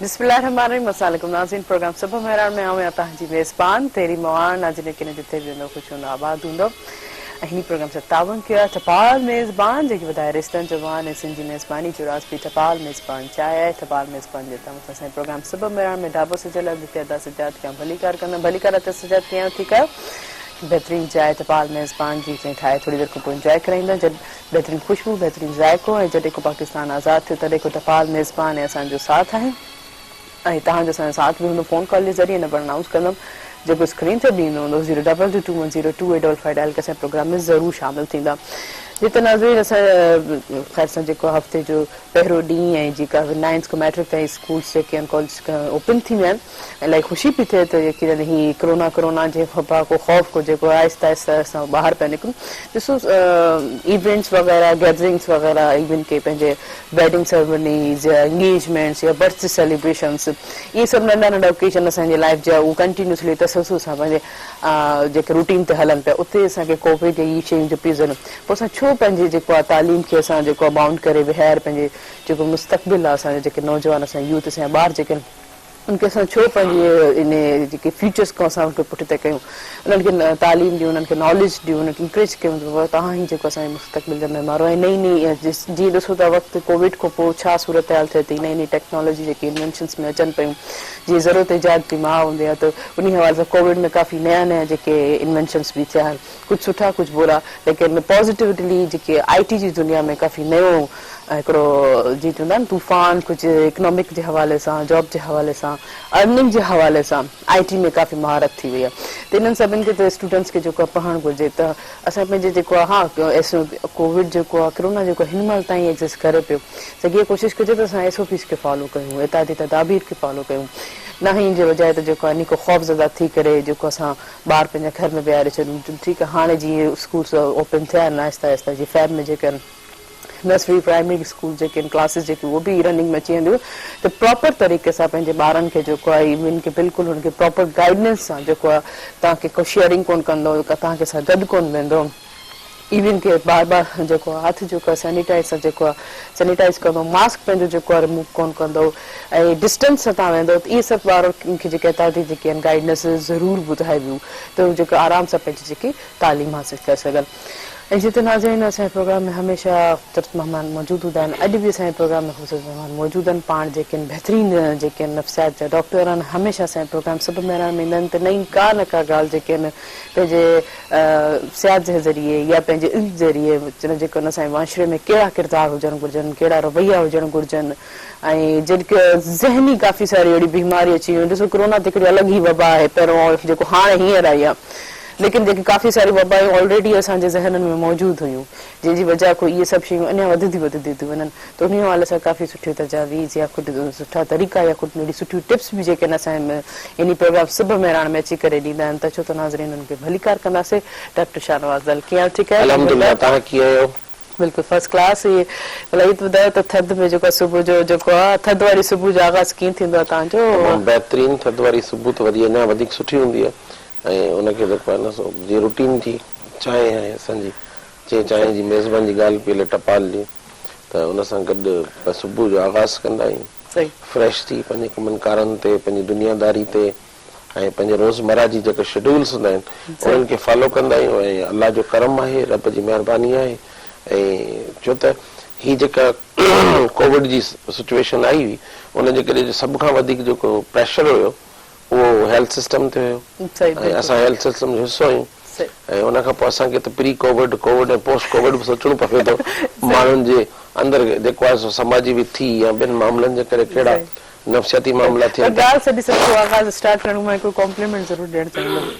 بسم الله الرحمٰن الرحيم السلام عليڪم ناظرين پروگرام صبح مهراڻ ۾ آئون آهيان توهان جي ميزبان تيري مواڻ ناظرين يقينن جتي به هوندو خوش هوندو آباد هوندو ۽ هن پروگرام سان تعاون ڪيو آهي ٽپال ميزبان جيڪي وڌائي رشتن جو مان ۽ سنڌ جي ميزباني جو راز به ٽپال ميزبان چاهي آهي ٽپال ميزبان جي تعاون سان اسان پروگرام صبح مهراڻ ۾ ڍابو سجل آهي جتي ادا سجاد کي آئون ڀليڪار ڪندم ڀليڪار ادا سجاد ڪيئن آهيو ٺيڪ آهيو بهترين چاء ٽپال ميزبان جي چين ٺاهي ٿوري دير کان پوء انجوائي ڪرائيندا جڏ بهترين خوشبو بهترين ذائقو ۽ جڏهن ڪو پاڪستان آزاد ٿيو تڏهن ڪو ٽپال ميزبان ۽ اسان جو ساٿ آهي ۽ توهان جو اسان جو ساٿ به هوندو فون ڪال جي ذريعي نمبر انائونس ڪندم جيڪو اسڪرين تي به ايندو هوندو zero double two two one zero two eight double five dial ڪري اسان جي پروگرام ۾ ضرور شامل ٿيندا جي ته ناظرين اسان خير سان جيڪو هفتي جو پهريون ڏينهن ۽ جيڪا نائنٿ کان ميٽرڪ تائين اسڪولس جيڪي آهن ڪاليج اوپن ٿي ويا آهن الاهي خوشي پئي ٿئي ته يقينن هي ڪرونا ڪرونا جي وبا ڪو خوف ڪو جيڪو آهستي آهستي اسان ٻاهر پيا نڪرون ڏسو ايونٽس وغيره گيدرنگس وغيره ايون ڪي پنهنجي ويڊنگ سرمنيز يا انگيجمينٽس يا برٿ سيليبريشنس اهي سڀ ننڍا ننڍا اوڪيشن اسان جي لائف جا اهو ڪنٽينيوسلي تسلسل سان پنهنجي جيڪي روٽين تي هلن پيا اتي اسان کي ڪووڊ يا اهي شيون جو پيزن پوء اسان ڇو پنهنجي جيڪو آهي تعليم کي اسان جيڪو آهي بائونڊ ڪري ويهاري پنهنجي جيڪو مستقبل آهي اسان جو جيڪي نوجوان اسان يوٿ اسان جا ٻار جيڪي آهن ان کي اسان ڇو پنهنجي ان جيڪي فيوچرس کان اسان ان کي پٺتي ڪيون انهن کي تعليم ڏيون انهن کي ناليج ڏيون انهن کي انڪريج ڪيون ته بابا توهان ئي جيڪو اسان جي مستقبل جا معمار آهيو ۽ نئين نئين جيئن ڏسو ٿا وقت ڪووڊ کان پوء ڇا صورتحال ٿئي ٿي نئين نئين ٽيڪنالاجي جيڪي انوينشنس ۾ اچن پيون جيئن ضرورت ايجاد جي ماء هوندي آهي ته انهي حوالي سان ڪووڊ ۾ ڪافي نيا نيا جيڪي انوينشنس به ٿيا آهن ڪجهه سٺا ڪجهه برا ليڪن پازيٽوٽلي جيڪي آء ٽي جي دنيا ۾ ڪافي نيو هڪڙو جيئن چوندا آهن طوفان ڪجهه اڪنامڪ جي حوالي سان جاب جي حوالي سان ارننگ جي حوالي سان آء ٽي ۾ ڪافي مهارت ٿي وئي آهي ته انهن سڀن کي ته اسٽوڊنٽس کي جيڪو آهي پڙهڻ گهرجي ته اسان پنهنجي جيڪو آهي ها ايس ڪووڊ جيڪو آهي ڪرونا جيڪو هن مهل تائين ايگزسٽ ڪري پيو سگهي ڪوشش ڪجي ته اسان ايس او پيز کي فالو ڪيون احتياطي تدابير کي فالو ڪيون نه هن جي بجاء ته جيڪو آهي انهي کان خوفزده ٿي ڪري جيڪو اسان ٻار پنهنجا گهر ۾ ويهاري ڇڏيون ٺيڪ آهي هاڻي جيئن اسڪولس اوپن ٿيا آهن آهستي آهستي جيئن فيب ۾ جيڪي آهن نرسري پرائمري اسڪول جيڪي آهن ڪلاسز جيڪي اهي به رننگ ۾ اچي وينديون ته پراپر طريقي سان پنهنجي ٻارن کي جيڪو آهي انهن کي بلڪل انهن کي پراپر گائيڊنس سان جيڪو آهي توهان کي ڪو شيئرنگ ڪون ڪندو توهان کي سان گڏ ڪون ويندو ايون ڪي بار بار جيڪو آهي هٿ جيڪو آهي سينيٽائز سان جيڪو آهي سينيٽائز ڪندو ماسڪ پنهنجو جيڪو آهي ريموو ڪون ڪندو ۽ ڊسٽنس سان تان ويندو ته اهي سڀ ٻارن کي جيڪي احتياطي جيڪي آهن گائيڊنس ضرور ٻڌائبيون ته هو جيڪو آرام سان پنهنجي جيڪي تعليم حاصل ڪري سگهن ۽ جتي ناظرين اسان جي پروگرام ۾ هميشه خوبصورت مهمان موجود هوندا آهن اڄ به اسان جي پروگرام ۾ خوبصورت مهمان موجود آهن پاڻ جيڪي آهن بهترين جيڪي آهن نفسيات جا ڊاڪٽر آهن هميشه اسان جي پروگرام صبح مهراڻ ۾ ايندا آهن ته نئين ڪا نه ڪا ڳالهه جيڪي آهن پنهنجي سياست جي ذريعي يا پنهنجي علم جي ذريعي جيڪو اسان جي معاشري ۾ ڪهڙا ڪردار هجڻ گهرجن ڪهڙا رويا هجڻ گهرجن ۽ جيڪي ذهني ڪافي ساري اهڙي بيماري اچي ويون ڏسو ڪرونا ته هڪڙي الڳ ئي وبا آهي پهريون جيڪو هاڻي هينئر آئي آهي ليڪن جيڪي ڪافي ساري وبائون آلريڊي اسان جي ذهنن ۾ موجود هيون جنهن جي وجهه کان اهي سڀ شيون اڃا وڌنديون وڌنديون ٿيون وڃن ته انهي حوالي سان ڪافي سٺيون تجاويز يا ڪجهه سٺا طريقا يا ڪجهه اهڙيون سٺيون ٽپس به جيڪي آهن اسان جي انهي پروگرام صبح مهراڻ ۾ اچي ڪري ڏيندا آهن ته اچو ته ناظرين انهن کي ڀليڪار ڪنداسين ڊاڪٽر شاهنواز لعل ڪيئن آهيو ٺيڪ آهيو الحمدلله توهان ڪيئن آهيو. بلڪل فرسٽ ڪلاس هي ڀلا هي ته ٻڌايو ته ٿڌ ۾ جيڪو آهي صبح جو جيڪو آهي ٿڌ واري صبح جو آغاز ڪيئن ٿيندو آهي توهان جو. تمام بهترين ٿڌ واري صبح ته وري اڃا وڌيڪ سٺي هوندي آهي ۽ ان کي جيڪو آهي نه سو جي روٽين جي چانهه آهي اسان جي جنهن چانهه جي ميزبان جي ڳالهه پئي هلي ٽپال جي ته ان سان گڏ صبح جو آغاز ڪندا آهيون. فريش ٿي پنهنجي ڪمن ڪارن تي، پنهنجي دنيا داري تي ۽ پنهنجي روزمره جي جيڪا شيڊولز هوندا آهن انهن کي فالو ڪندا آهيون ۽ الله جو ڪرم آهي رب جي مهرباني آهي ۽ ڇو ته هي جيڪا ڪووڊ جي سچويشن آئي هئي ان جي ڪري سڀ کان وڌيڪ جيڪو پريشر هيو اهو هيلٿ سسٽم تي هيو ۽ اسان هيلٿ سسٽم جو حصو آهيون ۽ ان کان پوء اسان کي ته پري ڪووڊ، ڪووڊ ۽ پوسٽ ڪووڊ به سوچڻو پوي ٿو ماڻهن جي اندر جيڪو آهي سو سماجي وٿي يا ٻين معاملن جي ڪري ڪهڙا نفسياتي معاملا ٿين ٿا. ڳالهه سڄي سٺو آغاز اسٽارٽ ڪرڻ مان هڪڙو ڪمپليمينٽ ضرور ڏيڻ چاهيندم.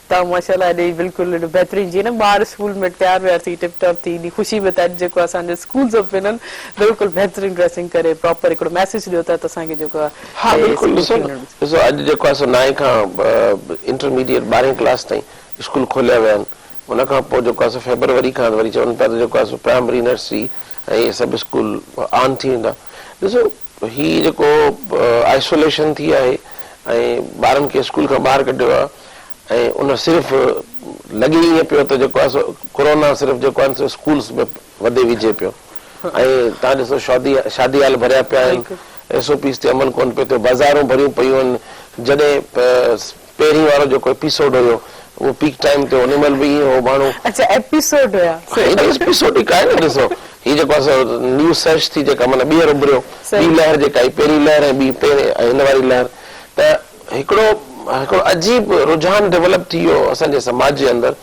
توهان ماشاءالله اڄ بلڪل ايڏو بهترين جيئن نه ٻار اسڪول ۾ تيار ويار ٿي ٽپ ٽاپ ٿي ايڏي خوشي ۾ ته اڄ جيڪو اسان جو اسڪولز اوپن آهن بلڪل بهترين ڊريسنگ ڪري پراپر هڪڙو ميسيج ڏيو ٿا ته اسان کي جيڪو آهي ها بلڪل ڏسو نه ڏسو اڄ جيڪو آهي سو نائين کان انٽرميڊيٽ ٻارهين ڪلاس تائين اسڪول کوليا ويا آهن ان کان پوء جيڪو آهي سو فيبروري کان وري چون پيا ته جيڪو آهي سو پرائمري نرسري ۽ اهي سڀ اسڪول آن ٿي ويندا ڏسو هي جيڪو آئسوليشن ٿي آهي ۽ ٻارن کي اسڪول کان ٻاهر ڪڍيو آهي ۽ ان صرف لڳي ائين پيو ته جيڪو آهي سو ڪورونا صرف جيڪو آهي سو اسڪولس ۾ وڌي ويجهي پيو ۽ تان ڏسو شادي شادي هال ڀريا پيا آهن ايس او پيز تي عمل ڪونه پيو ٿئي، بازارون ڀريون پيون آهن، جڏهن پهرين وارو جيڪو ايپيسوڊ هيو اهو پيڪ ٽائيم تي هو، ان مهل به ائين هو ماڻهو. اڇا ايپيسوڊ هيا. هي ته ايپيسوڊ ئي آهي نه ڏسو هي جيڪو آهي سو نيو سرچ ٿي جيڪا معنيٰ ٻيهر اڀريو ٻي لهر جيڪا آئي پهرين لهر ۽ ٻي پهرين هن واري لهر ته هڪڙو هڪڙو عجيب رجحان ڊولپ ٿي ويو اسان جي سماج جي اندر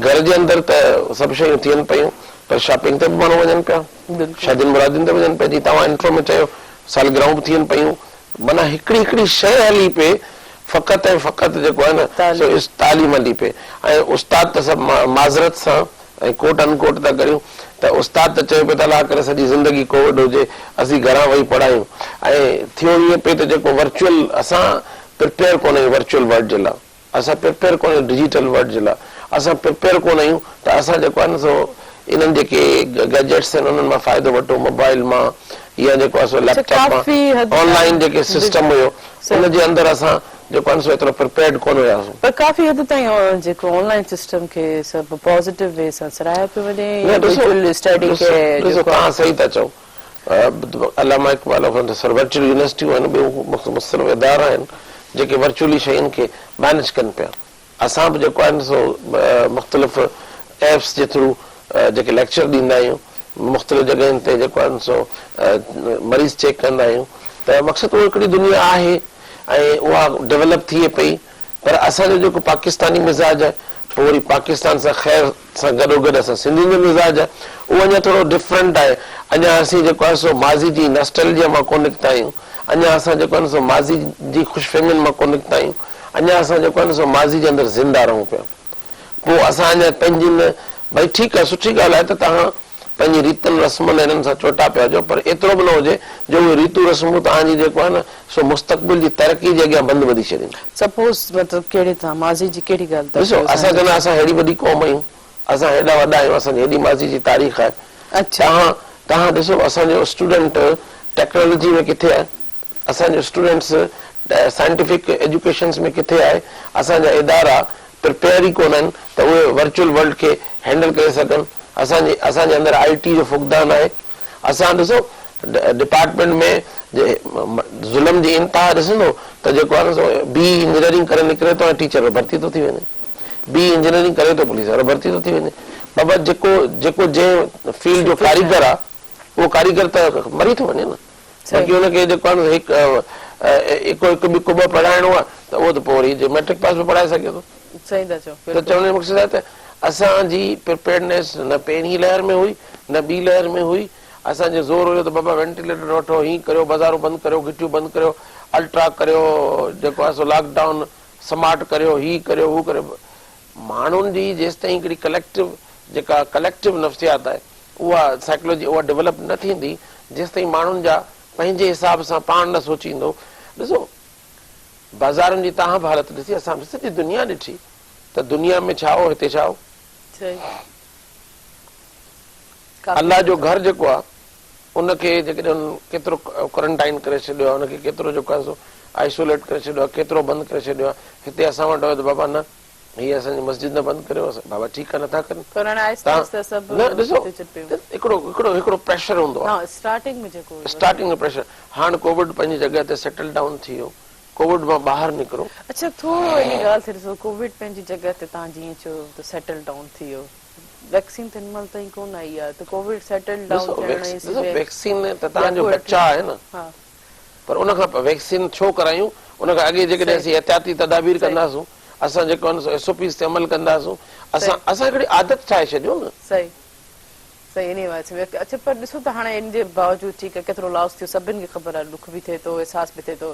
گهر جي اندر ته سڀ شيون ٿين پيون پر شاپنگ تي به ماڻهو وڃن پيا شادين مرادين تي وڃن پيا جيئن توهان انٽرو ۾ چيو سالگرهون به ٿين پيون معنيٰ هڪڙي هڪڙي شيء هلي پئي فقط ۽ فقط جيڪو آهي نه سو تعليم هلي پئي ۽ استاد ته سڀ معذرت سان ۽ ڪوٽ ان ڪوٽ ٿا ڪريون ته استاد ته چئي پيو ته الله ڪري سڄي زندگي ڪووڊ هجي اسين گهران ويهي پڙهايون ۽ ٿيو ائين پئي ته جيڪو ورچوئل اسان پرپيئر ڪونه آهيون ورچوئل ورلڊ جي لاء اسان پرپيئر ڪونه آهيون ڊجيٽل ورلڊ جي لاء اسان پرپيئر ڪونه آهيون ته اسان جيڪو آهي نه سو انهن جيڪي گيجيٽس آهن انهن مان فائدو وٺون موبائل مان يا جيڪو آهي سو ليپ ٽاپ مان آن لائين جيڪي سسٽم هيو ان جي اندر اسان جيڪو آهي نه سو ايترو پرپيئرڊ ڪونه هياسون. پر ڪافي حد تائين جيڪو آن لائين سسٽم کي سڀ پازيٽو وي سان سراهيو پيو وڃي يا ورچوئل اسٽڊي کي ڏسو توهان صحيح ٿا چئو علامه اقبال سر ورچوئل يونيورسٽيون آهن ٻيون مختلف ادارا آهن جيڪي ورچوئلي شين کي مينيج ڪن پيا اسان به جيڪو آهي نه سو مختلف ايپس جي ٿرو جيڪي ليڪچر ڏيندا آهيون مختلف جڳهين تي جيڪو آهي نه سو مريض چيڪ ڪندا آهيون ته مقصد اهو هڪڙي دنيا آهي ۽ اها ڊولپ ٿئي پئي پر اسان جو جيڪو پاڪستاني مزاج آهي پوء وري پاڪستان سان خير سان گڏوگڏ اسان سنڌين جو مزاج آهي اهو اڃا ٿورو ڊفرنٽ آهي اڃا اسين جيڪو آهي سو ماضي جي ناسٽلجيا مان ڪونه نڪتا آهيون اڃا اسان جيڪو آهي نه سو ماضي جي خوش فهمين مان ڪونه نڪتا آهيون اڃا اسان جيڪو آهي نه سو ماضي جي اندر زنده رهون پيا پوء اسان اڃا پنهنجين ڀئي ٺيڪ آهي سٺي ڳالهه آهي ته توهان پنهنجي ريتن رسمن ۽ انهن سان چوٽا پيا هجو پر ايترو به نه هجي جو اهي ريتون رسمون توهان جي جيڪو آهي نه سو مستقبل جي ترقي جي اڳيان بند ٻڌي ڇڏين. سپوز مطلب ڪهڙي توهان ماضي جي ڪهڙي ڳالهه ٿا ڏسو ڪيو اسان چوندا آهيون اسان هيڏي وڏي قوم آهيون اسان هيڏا وڏا آهيون اسان جي هيڏي ماضي جي تاريخ آهي توهان توهان ڏسو اسان جو اسٽوڊنٽ ٽيڪنالاجي ۾ ڪٿي آهي اسان جو اسٽوڊنٽس سائنٽيفڪ ايجوڪيشنس ۾ ڪٿي آهي اسان جا ادارا پرپيئر ئي ڪونه آهن ته اهي ورچوئل ورلڊ کي هينڊل ڪري سگهن اسان جي اسان جي اندر آئي ٽي جو فقدان آهي اسان ڏسو ڊپارٽمينٽ ۾ ظلم جي انتها ڏسندو ته جيڪو آهي نه سو بي اي انجنيئرنگ ڪري نڪري ٿو ۽ ٽيچر ڀرتي ٿو ٿي وڃي بي اي انجنيئرنگ ڪري ٿو پوليس وارو ڀرتي ٿو ٿي وڃي بابا جيڪو جيڪو جنهن فيلڊ جو ڪاريگر آهي اهو ڪاريگر ته مري ٿو وڃي نه باقي ان کي جيڪو آهي نه هڪ ايڪو هڪ ٻيڪو ٻه پڙهائڻو آهي ته اهو ته پوء وري ميٽرڪ پاس به پڙهائي سگهي ٿو. صحيح ٿا چئو ته چوڻ جو مقصد آهي ته اسان جي پريپيئرڊنيس نه پهرين لهر ۾ هئي نه ٻي لهر ۾ هئي. اسان جو زور هيو ته بابا وينٽيليٽر وٺو، هين ڪريو، بازارون بند ڪريو، گهٽيون بند ڪريو، الٽرا ڪريو، جيڪو آهي سو لاڪ ڊائون سمارٽ ڪريو، هي ڪريو هو ڪريو. ماڻهن جي جيستائين هڪڙي ڪليڪٽو جيڪا ڪليڪٽو نفسيات آهي اها سائيڪلوجي اها ڊولپ نه ٿيندي جيستائين ماڻهن جا پنهنجي حساب سان پاڻ نه سوچيندو. ڏسو بازارن جي توهان به حالت ڏسي اسان به سڄي دنيا ڏٺي ته دنيا ۾ ڇا هو هتي ڇا هو. الله جو گهر جيڪو آهي ان کي جيڪڏهن ڪيترو ڪورنٽائن ڪري ڇڏيو آهي ان کي ڪيترو جيڪو آهي سو آئسوليٽ ڪري ڇڏيو آهي ڪيترو بند ڪري ڇڏيو آهي هتي اسان وٽ هيو ته بابا نه هي اسان جي مسجد نه بند ڪريو اسان بابا ٺيڪ آهي نٿا ڪريون پر هاڻي آهستي آهستي سڀ نه ڏسو هڪڙو هڪڙو هڪڙو پريشر هوندو آهي اسٽارٽنگ ۾ جيڪو اسٽارٽنگ ۾ پريشر هاڻ ڪووڊ پنهنجي جڳهه تي سيٽل ڊائون ٿي ويو ڪووڊ مان ٻاهر نڪرو. اڇا ٿورو انهي ڳالهه تي ڏسو ڪووڊ پنهنجي جڳهه تي توهان جيئن چيو ته سيٽل ڊائون ٿي ويو ويڪسين ته هن مهل تائين ڪونه آئي آهي ته ڪووڊ سيٽل ڊائون ٿيڻ ۽ ڏسو ويڪسين ته توهان جو بچاء آهي نه پر ان کان ويڪسين ڇو ڪرايون ان کان اڳي جيڪڏهن اسين احتياطي تدابير ڪنداسون اسان جيڪو آهي نه سو ايس او پيز تي عمل ڪنداسون اسان اسان هڪڙي عادت ٺاهي ڇڏيو نه. صحيح صحيح انهي واسطي ۾ اڇا پر ڏسو ته هاڻي ان جي باوجود ٺيڪ آهي ڪيترو لاس ٿيو سڀن کي خبر آهي ڏک به ٿئي ٿو احساس به ٿئي ٿو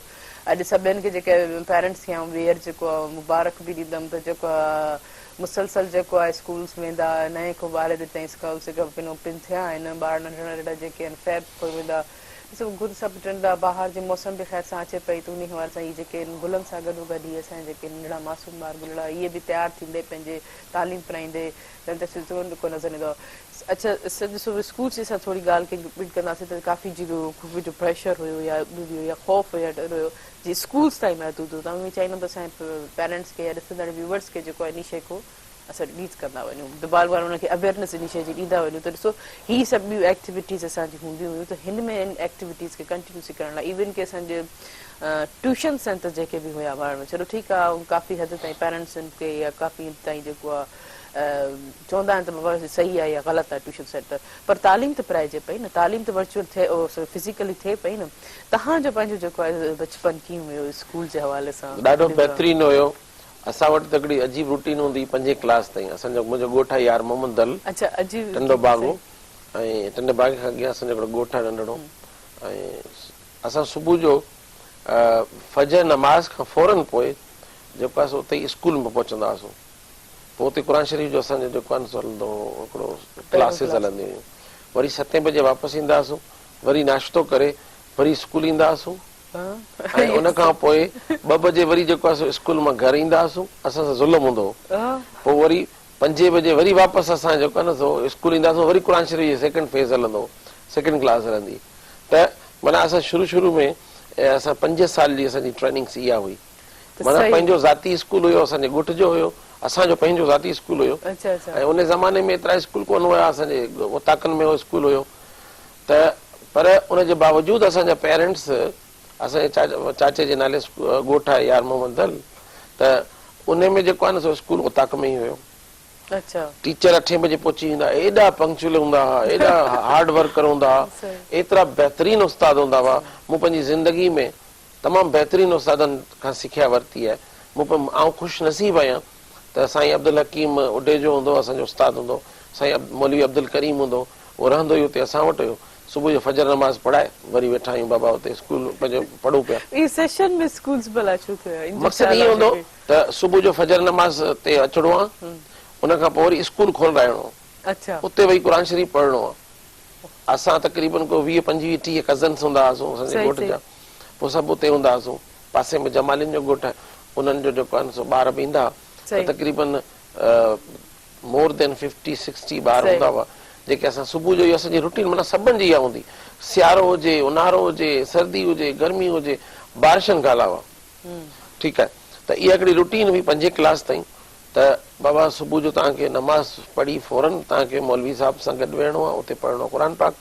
اڄ سڀن کي جيڪي پيرنٽس کي آئون ٻيهر جيڪو آهي مبارڪ به ڏيندم ته جيڪو آهي مسلسل جيڪو آهي اسڪولس ويندا نئين کان ٻارهين تي تائين اسڪولس جيڪا پن اوپن ٿيا آهن ٻار ننڍڙا ننڍڙا جيڪي آهن فيب کان ويندا ڏسو گل سڀ ٽڙندا بهار جي موسم به خير سان اچي پئي ته انهي حوالي سان هي جيڪي گلن سان گڏو گڏ هي اسان جا جيڪي ننڍڙا معصوم ٻار گلڙا اهي به تيار ٿيندي پنهنجي تعليم پرائيندي تن ته سلسلو ڪو نظر ايندو اڇا ڏسو اسڪول جي سان ٿوري ڳالهه کي ڪمپليٽ ڪنداسين ته ڪافي جيڪو ڪووڊ جو پريشر هيو يا ٻيو به هيو يا خوف هيو يا ڊر هيو جي اسڪولس تائين محدود هيو ته آئون ائين چاهيندم ته اسان جي پيرنٽس کي يا ڏسندڙ ويوئرس کي جيڪو آهي انهي شيء کان اسان رليز ڪندا وڃون ته بار بار انهن کي اويئرنيس ان شيء جي ڏيندا وڃون ته ڏسو هي سڀ ٻيون ايڪٽيوٽيز اسان جي هونديون هيون ته هن ۾ ان ايڪٽيوٽيز کي ڪنٽينيوسلي ڪرڻ لاء ايون ڪي اسان جي ٽيوشن سينٽر جيڪي به هيا ٻارن ۾ چلو ٺيڪ آهي ڪافي حد تائين پيرنٽس کي يا ڪافي حد تائين جيڪو آهي چوندا آهن ته بابا صحيح آهي يا غلط آهي ٽيوشن سينٽر پر تعليم ته پرائجي پئي نه تعليم ته ورچوئل ٿئي فزيڪلي ٿئي پئي نه تهان جو پنهنجو جيڪو آهي بچپن ڪيئن هيو اسڪول جي حوالي سان؟ ڏاڍو بهترين هيو. اسان وٽ ته هڪڙي عجيب روٽين هوندي هئي پنجين ڪلاس تائين اسان جو منهنجو ڳوٺ آهي يار محمد دل ٽنڊو باگو ۽ ٽنڊي باگي کان اڳيان اسان جو هڪڙو ڳوٺ آهي ننڍڙو ۽ اسان صبح جو فجر نماز کان فورن پوء جيڪو آهي سو اتي ئي اسڪول ۾ پهچندا هئاسون پوء اتي قرآن شريف جو اسان جو جيڪو آهي سو هلندو هو هڪڙو ڪلاسز هلنديون هيون وري ستين بجي واپس ايندا هئاسون وري ناشتو ڪري وري اسڪول ايندا هئاسون ۽ ان کان پوء ٻه بجي وري جيڪو آهي سو اسڪول مان گهر ايندا هئاسون اسان سان ظلم هوندو هو پوء وري پنجين بجي وري واپس اسان جيڪو آهي نه سو اسڪول ايندا هئاسون وري قرآن شريف جي سيڪنڊ فيز هلندو هو سيڪنڊ ڪلاس هلندي ته معنيٰ اسان شروع شروع ۾ اسان پنج سال جي اسان جي ٽريننگس اها هئي معنيٰ پنهنجو ذاتي اسڪول هيو اسان جي ڳوٺ جو هيو اسان جو پنهنجو ذاتي اسڪول هيو ۽ ان زماني ۾ ايترا اسڪول ڪونه هيا اسان جي اوطاقن ۾ اسڪول هيو ته پر ان جي باوجود اسان جا پيرنٽس اسان جي چاچي جي نالي ڳوٺ آهي يار محمد دل ته ان ۾ جيڪو آهي نه سو اسڪول اوطاق ۾ ئي هيو. ٽيچر اٺين بجي پهچي ويندا ايڏا پنڪچوئل هوندا هئا ايڏا هارڊ ورڪر هوندا هئا ايترا بهترين استاد هوندا هئا مون پنهنجي زندگي ۾ تمام بهترين استادن کان سکيا ورتي آهي مون آئون خوش نصيب آهيان ته سائين عبدالحڪيم اڍيجو هوندو هو اسان جو استاد هوندو هو سائين مولوي عبدالڪريم هوندو هو اهو رهندو ئي اتي اسان وٽ هيو صبح جو فجر نماز پڙهائي وري ويٺا آهيون بابا اتي اسڪول پنهنجو پڙهون پيا. اهي سيشن ۾ اسڪولز ڀلا ڇو ٿيا ان جو مقصد ائين هوندو هو ته صبح جو فجر نماز تي اچڻو آ ان کان پوء وري اسڪول کولرائڻو آ اتي ويهي قرآن شريف پڙهڻو آ اسان تقريبن ڪو 20 25 30 ڪزنس هوندا هئاسون اسان جي ڳوٺ جا پوء سڀ اتي هوندا هئاسون پاسي ۾ جمالين جو ڳوٺ آهي انهن جو جيڪو آهي سو ٻار به ايندا هئا ته تقريبن مور دين ففٽي سڪسٽي ٻار هوندا هئا جيڪي اسان صبح جو ئي اسان جي روٽين معنيٰ سڀن جي اها هوندي سيارو هجي اونهارو هجي سردي هجي گرمي هجي بارشن کان علاوه ٺيڪ آهي ته اها هڪڙي روٽين هئي پنجين ڪلاس تائين ته بابا صبح جو توهان کي نماز پڙهي فورن توهان کي مولوي صاحب سان گڏ ويهڻو آهي اتي پڙهڻو آهي قرآن پاڪ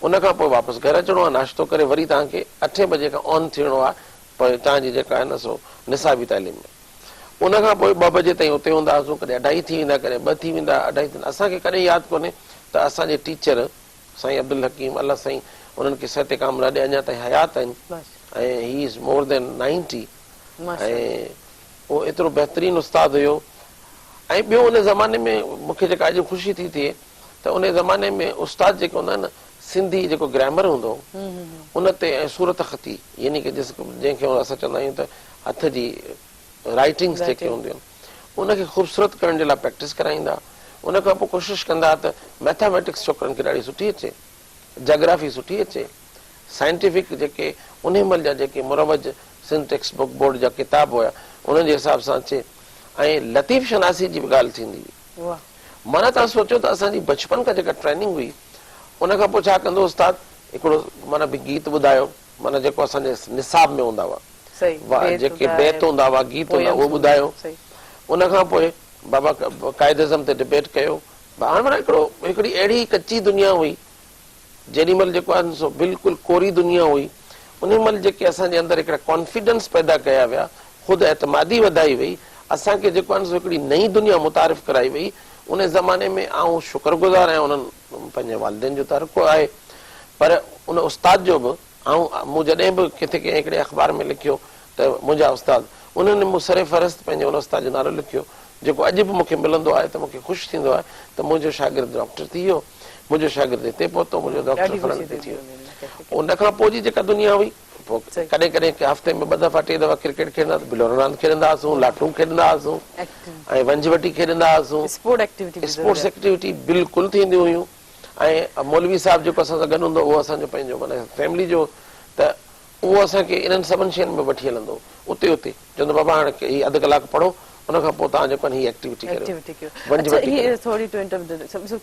ان کان پوء واپس گهر اچڻو آهي ناشتو ڪري وري توهان کي اٺين بجي کان آن ٿيڻو آهي پوء توهان جي جيڪا آهي نه سو نصابي تعليم ۾ ان کان پوء ٻه بجي تائين اتي هوندا هئاسون ڪڏهن اڍائي ٿي ويندا ڪڏهن ٻه ٿي ويندا اڍائي ٿي اسان کي ڪڏهن ياد ڪونهي ته اسان جي ٽيچر سائين عبدالحڪيم الله سائين انهن کي صحت ڪامله ڏي اڃا تائين حيات آهن ۽ he is more than ninety ۽ اهو ايترو بهترين استاد هيو ۽ ٻيو ان زماني ۾ مون کي جيڪا اڄ خوشي ٿي ٿئي ته ان زماني ۾ استاد جيڪي هوندا آهن نه سنڌي جيڪو گرامر هوندو هو ان تي ۽ صورت خطي يعني ڪه جس جنهن کي اسان چوندا آهيون ته هٿ جي رائٽنگس جيڪي هونديون آهن ان کي خوبصورت ڪرڻ جي لاء پريڪٽس ڪرائيندا ان کان پوء ڪوشش ڪندا ته ميٿاميٽڪس ڇوڪرن کي ڏاڍي سٺي اچي جاگرافي سٺي اچي سائنٽيفڪ جيڪي انهي مهل جا جيڪي مروج سنڌ ٽيڪسٽ بڪ بورڊ جا ڪتاب هيا انهن جي حساب سان اچي ۽ لطيف شناسي جي به ڳالهه ٿيندي هئي معنيٰ توهان سوچيو ته اسان جي بچپن کان جيڪا ٽريننگ هئي ان کان پوء ڇا ڪندو استاد هڪڙو معنيٰ به گيت ٻڌايو معنيٰ جيڪو اسان جي نصاب ۾ هوندا هئا جيڪي بيت هوندا هئا گيت هوندا اهو ٻڌايو ان کان پوء بابا قائد اعظم تي ڊبيٽ ڪيو هاڻ معنيٰ هڪڙو هڪڙي اهڙي ڪچي دنيا هئي جيڏي مهل جيڪو آهي سو بلڪل ڪوري دنيا هئي، انهي مهل جيڪي اسان جي اندر هڪڙا ڪانفيڊنس پيدا ڪيا ويا، خود اعتمادي وڌائي وئي، اسان کي جيڪو آهي سو هڪڙي نئين دنيا متعارف ڪرائي وئي، انهي زماني ۾ آئون شڪر گذار آهيان انهن پنهنجي والدين جو ته هر ڪو آهي پر ان استاد جو به آئون مون جڏهن به ڪٿي ڪنهن هڪڙي اخبار ۾ لکيو ته منهنجا استاد انهن مون سر فهرست پنهنجي ان استاد جو نالو لکيو جيڪو اڄ به مون کي ملندو آهي ته مون کي خوش ٿيندو آهي ته منهنجو شاگرد ڊاڪٽر ٿي ويو، منهنجو شاگرد هتي پهتو، منهنجو ڊاڪٽر فلاڻي تي ٿي ويو. ان کان پوء جي جيڪا دنيا هئي، پوء ڪڏهن ڪڏهن هفتي ۾ ٻه دفعا ٽي دفعا ڪرڪيٽ کيڏندا ته بلورن راند کيڏندا هئاسون، لاٽون کيڏندا هئاسون ۽ ونجهه وٽي کيڏندا هئاسون. اسپورٽس ايڪٽيوٽي بلڪل ٿينديون هيون ۽ مولوي صاحب جيڪو اسان سان گڏ هوندو هو اهو اسان جو پنهنجو معنيٰ فيملي جو ته اهو اسان کي انهن سڀن شين ۾ وٺي هلندو هو. اتي اتي چوندو بابا هاڻ هي اڌ ڪلاڪ پڙهو ان کان پوء توهان جيڪو آهي هي ايڪٽيوٽي ڪريو. ايڪٽيوٽي ڪيو. ونجهه اڇا وٽي هي ڪريو. ٿوري ٽو انٽرپٽ سمجهو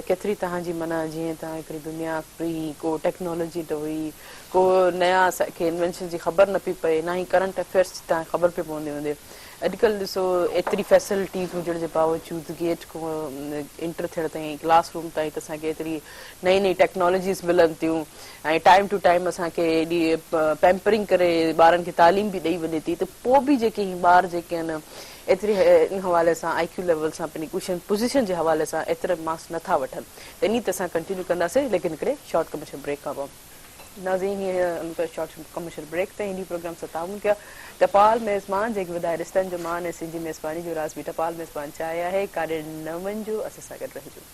ڪيتري توهان جي معنيٰ جيئن توهان هڪڙي دنيا هئي ڪو ٽيڪنالاجي نه هئي ڪو نيا اسان کي انوينشن جي خبر نه پئي پئي نه ئي ڪرنٽ افيئرس جي توهان کي خبر پئي پوندي هوندي اڄڪلهه ڏسو ايتري فيسلٽيز هجڻ جي باوجود گيٽ کان انٽر ٿيڻ تائين ڪلاس روم تائين ته اسان کي ايتري نئين نئين ٽيڪنالاجيز ملن ٿيون ۽ ٽائيم ٽو ٽائيم اسان کي ايڏي پيمپرنگ ڪري ٻارن کي تعليم به ڏئي وڃي ٿي ته پوء به جيڪي هي ٻار جيڪي آهن ايتري ان حوالي سان آئي ڪيو ليول سان پنهنجي ڪوشن پوزيشن جي حوالي سان ايترا مارڪس نٿا وٺن ته انهي تي اسان ڪنٽينيو ڪنداسين ليڪن هڪڙي شارٽ ڪمرشل بريڪ کان پوء. ناظرين هي هڪ شارٽ ڪمرشل بريڪ تي هندي پروگرام سان تعاون ڪيا ٽپال ميزبان جيڪي وڌائي رشتن جو مان ۽ سنڌي ميزباني جو راز به ٽپال ميزبان چانهه آهي ڪاڏي نه وڃجو اسان سان گڏ رهجو.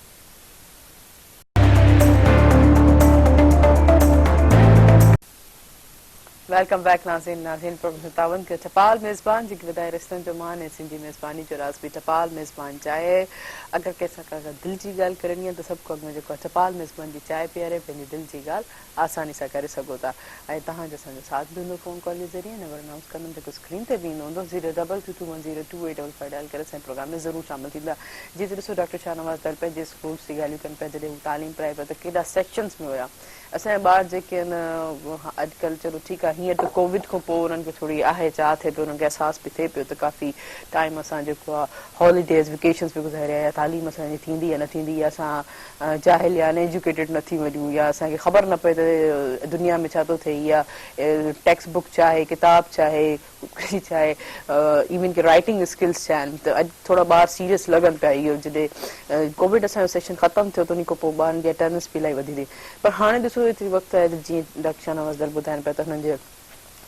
Welcome back ناظرين ناظرين پروگرام سان تعاون ڪيو ٽپال ميزبان جيڪي وڌائي رشتن جو مان ۽ سنڌي ميزباني جو راز به ٽپال ميزبان چانهه آهي اگر ڪنهن سان ڪا دل جي ڳالهه ڪرڻي آهي ته سڀ کان اڳ ۾ جيڪو آهي ٽپال ميزبان جي چانهه پياري پنهنجي دل جي ڳالهه آساني سان ڪري سگهو ٿا ۽ توهان جو اسان جو ساٿ به هوندو فون ڪال جي ذريعي نمبر انائونس ڪندم جيڪو اسڪرين تي به ايندو هوندو zero double two two one zero two eight double five dial ڪري اسان جي پروگرام ۾ ضرور شامل ٿيندا جيئن ته ڏسو ڊاڪٽر شاهنواز دل پنهنجي اسڪولس جي ڳالهيون ڪن پيا جڏهن هو تعليم پرائي پيا ته ڪيڏا سيڪشنس ۾ هيا اسان جا ٻار جيڪي آهن اڄڪلهه چلو ٺيڪ آهي هينئر ته ڪووڊ کان پوء انهن کي ٿوري آهي چاهه ٿئي پيو انهن کي احساس به ٿئي پيو ته ڪافي ٽائيم اسان جيڪو آهي هاليڊيز ويڪيشنز به گذاريا يا تعليم اسان جي ٿيندي يا نه ٿيندي يا اسان جاهل يا ان ايجوڪيٽيڊ نه ٿي وڃون يا اسان کي خبر نه پئي ته دنيا ۾ ڇا ٿو ٿئي يا ٽيڪسٽ بڪ ڇا آهي ڪتاب ڇا آهي خودڪشي ڇا آهي ايون ڪي رائيٽنگ اسڪلز ڇا آهن ته اڄ ٿورا ٻار سيريس لڳن پيا اهو جڏهن ڪووڊ اسان جو سيشن ختم ٿيو ته ان کان پوء ٻارن جي اٽينڊنس به الاهي وڌي ٿي پر هاڻي ڏسو ايتري وقت آهي ته جيئن ڊاڪٽر شاهنواز دل ٻڌائن پيا ته هنن جي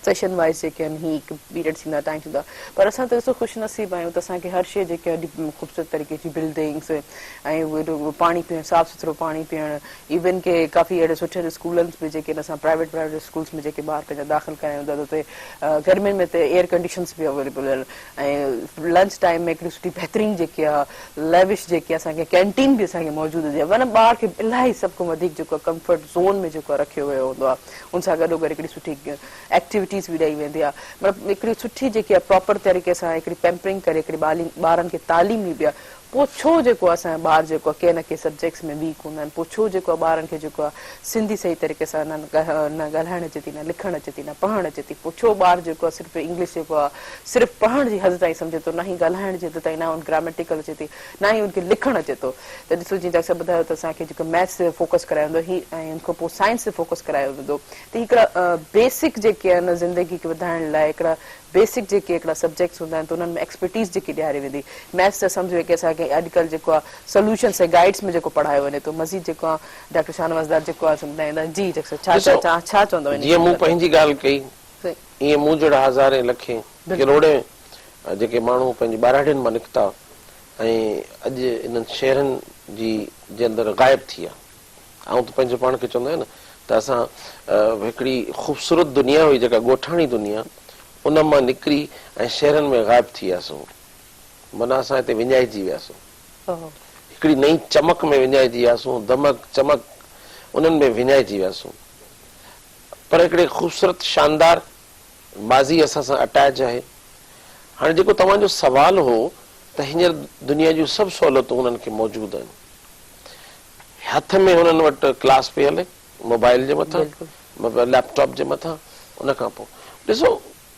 سيشن وائز جيڪي آهن هي هڪ پيريڊ ٿيندا ٽائيم ٿيندا پر اسان ته ڏسو خوش نصيب آهيون ته اسان کي هر شيء جيڪي اڄ خوبصورت طريقي جي بلڊنگس ۽ پاڻي پيئڻ صاف سٿرو پاڻي پيئڻ ايون ڪي ڪافي اهڙي سٺن اسڪولن ۾ جيڪي اسان پرائيويٽ پرائيويٽ اسڪولس ۾ جيڪي ٻار پنهنجا داخل ڪرايون ٿا ته اتي گرمين ۾ ته ايئر ڪنڊيشنس به اويليبل آهن ۽ لنچ ٽائيم ۾ هڪڙي سٺي بهترين جيڪي آهي ليوش جيڪي اسان کي ڪينٽين به اسان کي موجود هجي معنيٰ ٻار کي الاهي سڀ کان وڌيڪ جيڪو آهي ڪمفرٽ زون ۾ جيڪو آهي رکيو ويو هوندو آهي ان سان گڏو گڏ هڪڙي سٺي ايڪٽيوٽيز به ڏئي ويندي آهي مطلب هڪڙي سٺي جيڪي آهي پراپر طريقي سان هڪڙي پيمپرنگ ڪري هڪڙي ٻارن کي تعليم ڏبي آهي پوء ڇو جيڪو آ اسان جا ٻار جيڪو آ ڪنهن نه ڪنهن سبجيڪٽس ۾ ويڪ هوندا آهن پوء ڇو جيڪو آ ٻارن کي جيڪو آ سنڌي صحيح طريقي سان نه نه ڳالهائڻ اچي ٿي نه لکڻ اچي ٿي نه پڙهڻ اچي ٿي پوء ڇو ٻار جيڪو آ صرف انگلش جيڪو آ صرف پڙهڻ جي حد تائين سمجهي ٿو نه ئي ڳالهائڻ جي حد تائين نه ان گراميٽيڪل اچي ٿي نه ئي ان کي لکڻ اچي ٿو ته ڏسو جيئن ڊاڪٽر صاحب ٻڌايو ته اسان کي جيڪو ميٿس تي فوڪس ڪرايو ويندو هي ۽ ان کان پوء سائنس تي فوڪس ڪرايو ويندو ته هڪڙا بيسڪ جيڪي آهن زندگي کي وڌائڻ لاء هڪڙا بيسڪ جيڪي هڪڙا سبجيڪٽس هوندا آهن ته انهن ۾ ايڪسپرٽيز جيڪي ڏياري ويندي ميٿس ته سمجهو ڪي اسان کي اڄڪلهه جيڪو آهي سوليوشنس ۽ گائيڊس ۾ جيڪو پڙهايو وڃي ٿو مزيد جيڪو آهي ڊاڪٽر شاهنواز داد جيڪو آهي سو ٻڌائيندا جي ڊاڪٽر صاحب ڇا ڏسو ڇا ڇا چوندو ان جيئن مون بابت پنهنجي ڳالهه ڪئي ائين مون جهڙا هزارين لکين ڪروڙين جيڪي ماڻهو پنهنجي ٻهراڙين مان نڪتا ۽ اڄ انهن شهرن جي جي اندر غائب ٿي ويا آئون ته پنهنجو پاڻ کي چوندو آهيان نه ته اسان هڪڙي خوبصورت دنيا هئي جيڪا ڳوٺاڻي دنيا ان مان نڪري ۽ شهرن ۾ غائب ٿي وياسون معنيٰ اسان هتي وڃائجي وياسون هڪڙي نئين چمڪ ۾ وڃائجي وياسون دمڪ چمڪ انهن ۾ وڃائجي وياسون پر هڪڙي خوبصورت شاندار ماضي اسان سان اٽيچ آهي هاڻي جيڪو توهان جو سوال هو ته هينئر دنيا جون سڀ سهولتون انهن کي موجود آهن هٿ ۾ هنن وٽ ڪلاس پئي هلي موبائل جي مٿان ليپ ٽاپ جي مٿان ان کان پوء ڏسو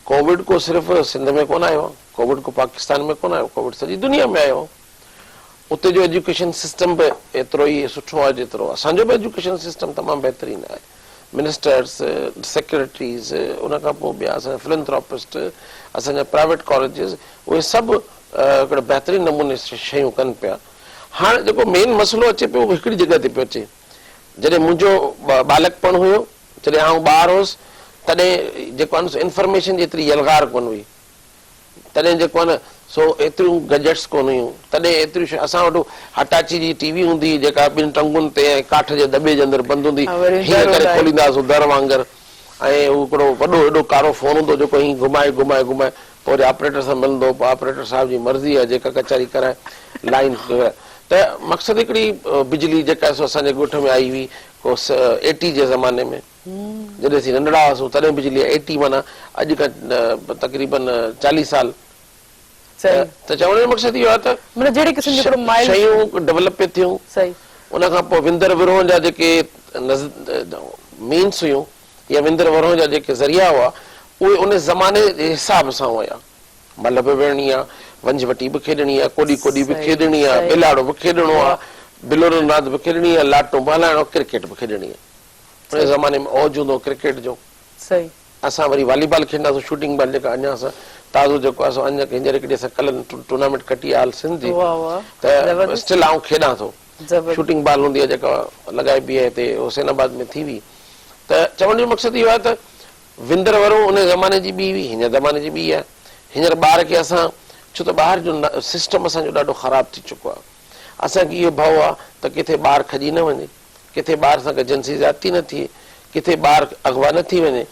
ڪووڊ ڪو صرف سنڌ ۾ ڪونه آيو آهي ڪووڊ ڪو پاڪستان ۾ ڪونه آيو ڪووڊ سڄي دنيا ۾ آيو آهي اتي جو ايجوڪيشن سسٽم به ايترو ئي سٺو آهي جيترو اسان جو به ايجوڪيشن سسٽم تمام بهترين آهي منسٽرس سيڪريٽريز ان کان پوء ٻيا اسان جا فلنٿراپسٽ اسان جا پرائيويٽ ڪاليجز اهي سڀ هڪڙي بهترين نموني شيون ڪن پيا هاڻ جيڪو مين مسئلو اچي پيو اهو هڪڙي جڳهه تي پيو اچي. جڏهن منهنجو ٻالڪپڻ هيو، جڏهن آئون ٻار هوس، تڏهن جيڪو آهي نه سو انفارميشن جي ايتري يلغار ڪونه هئي. تڏهن جيڪو آهي نه سو ايتريون گجيٽس ڪونه هيون. تڏهن ايتريون شيون اسان وٽ هٽاچي جي ٽي وي هوندي هئي جيڪا ٻن ٽنگن تي ۽ ڪاٺ جي دٻي جي اندر بند هوندي هئي. هيئن ڪري کوليندا هئاسون در وانگر ۽ هو هڪڙو وڏو ايڏو ڪارو فون هوندو هو جيڪو هيئن گهمائي گهمائي گهمائي پوء وري آپريٽر سان ملندو هو، پوء آپريٽر صاحب جي مرضي آهي جيڪا ڪچهري ڪرائي لائين ته مقصد هڪڙي بجلي جيڪا سو اسان جي ڳوٺ ۾ آئي هئي ڪو ايٽي جي زماني ۾ جڏهن اسين ننڍڙا هئاسون تڏهن بجلي آئي ايٽي معنيٰ اڄ کان تقريبن چاليهه سال ته چوڻ جو مقصد اهو آهي ته شيون ڊولپ پئي ٿيون ان کان پوء وندر ورهون جا جيڪي مينس هيون يا وندر ورهون جا جيڪي ذريعا هئا، اهي ان زماني جي حساب سان هيا. ملهه به وڙهڻي آ، ونجهه وٽي به کيڏڻي آ، ڪوڏي ڪوڏي به کيڏڻي آ، ٻيلاڙو به کيڏڻو آ، بلورن راند به کيڏڻي آ، لاٽون به هلائڻو آ، ڪرڪيٽ به کيڏڻي آ. ان زماني ۾ اوج هوندو هو ڪرڪيٽ جو. اسان وري والي بال کيڏندا هئاسون، شوٽنگ بال جيڪا اڃا اسان تازو جيڪو آهي سو اڃا هينئر هڪڙي اسان ڪلهه ٽورنامينٽ کٽي آ آل سنڌ جي ته اسٽل آئون کيڏان ٿو. شوٽنگ بال هوندي آهي جيڪا لڳائبي آهي هتي حسين آباد ۾ ٿي هئي. ته چوڻ جو مقصد اهو آهي ته وندر ورون ان زماني جي ٻي هئي، هينئر زماني جي ٻي آهي. هينئر ٻار کي اسان ڇو ته ٻاهر جو سسٽم اسان جو ڏاڍو خراب ٿي چڪو آهي. اسان کي اهو ڀؤ آهي ته ڪٿي ٻار کڄي نه وڃي، ڪٿي ٻار سان ڪا جنسي زيادتي نه ٿئي، ڪٿي ٻار اغوا نه ٿي وڃي،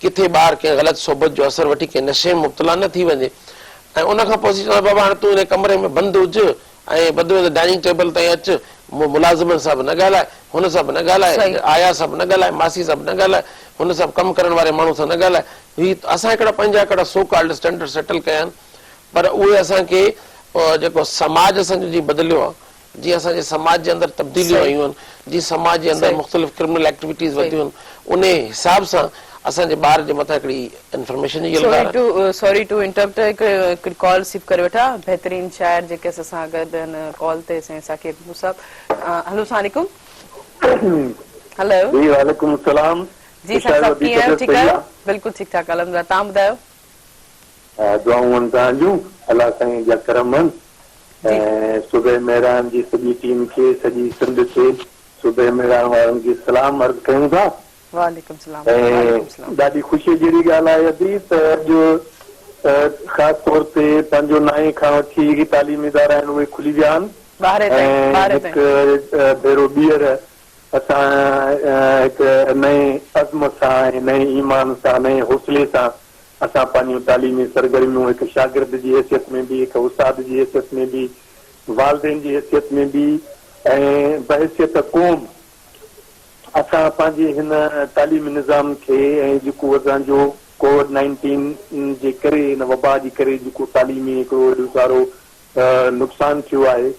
ڪٿي ٻار ڪنهن غلط صحبت جو اثر وٺي ڪنهن نشي ۾ مبتلا نه ٿي وڃي ۽ ان کان پوء اسين چوندا آهيون بابا هاڻي تون ان ڪمري ۾ بند هج ۽ وڌ ۾ وڌ ڊائننگ ٽيبل تائين اچ، ملازمن سان به نه ڳالهاء، هن سان به نه ڳالهاء، آيا سان به نه ڳالهاء، ماسي سان به نه ڳالهاء، هن سان به ڪم ڪرڻ واري ماڻهو سان نه ڳالهاء. هي اسان هڪڙا پنهنجا هڪڙا سو ڪالڊ اسٽينڊرڊ سيٽل ڪيا آهن پر اهي اسان کي جيڪو سماج اسان جو جيئن بدليو آهي، جيئن اسان جي سماج جي اندر تبديليون آيون آهن، جيئن سماج جي اندر مختلف ڪرمنل ايڪٽيوٽيز وڌيون آهن، انهي حساب سان اسان جي ٻار جي مٿان هڪڙي انفارميشن جي يلغار آهي. سوري ٽو انٽرپٽ هڪڙي ڪال رسيو ڪري وٺان بهترين شاعر جيڪي اسان سان گڏ هن ڪال تي سائين ساقي اڪبر صاحب هلو السلام عليڪم هلو. جي وعليڪم السلام جي سائين صاحب ڪيئن آهيو ٺيڪ آهيو بلڪل ٺيڪ ٺاڪ الحمدلله تهان ٻڌايو. دعائون آهن توهان جون الله سائين جا ڪرم آهن ۽ صبح مهراڻ جي سڄي ٽيم کي سڄي سنڌ کي صبح مهراڻ وارن کي سلام عرض ڪيون ٿا. وعليڪم السلام وعليڪم السلام. ۽ ڏاڍي خوشي جهڙي ڳالهه آهي ادي ته اڄ خاص طور تي پنهنجو نائين کان وٺي جيڪي تعليمي ادارا آهن اهي کلي ويا آهن ۽ هڪ ڀيرو ٻيهر اسان هڪ نئين عزم سان ۽ نئين ايمان سان نئين حوصلي سان اسان پنهنجون تعليمي سرگرميون هڪ شاگرد جي حيثيت ۾ به هڪ استاد جي حيثيت ۾ به والدين جي حيثيت ۾ به ۽ بحيثيت قوم اسان پنهنجي هن تعليمي نظام کي ۽ جيڪو اسان جو ڪووڊ نائنٽين جي ڪري هن وبا جي ڪري جيڪو تعليمي هڪڙو ايڏو سارو نقصان ٿيو آهي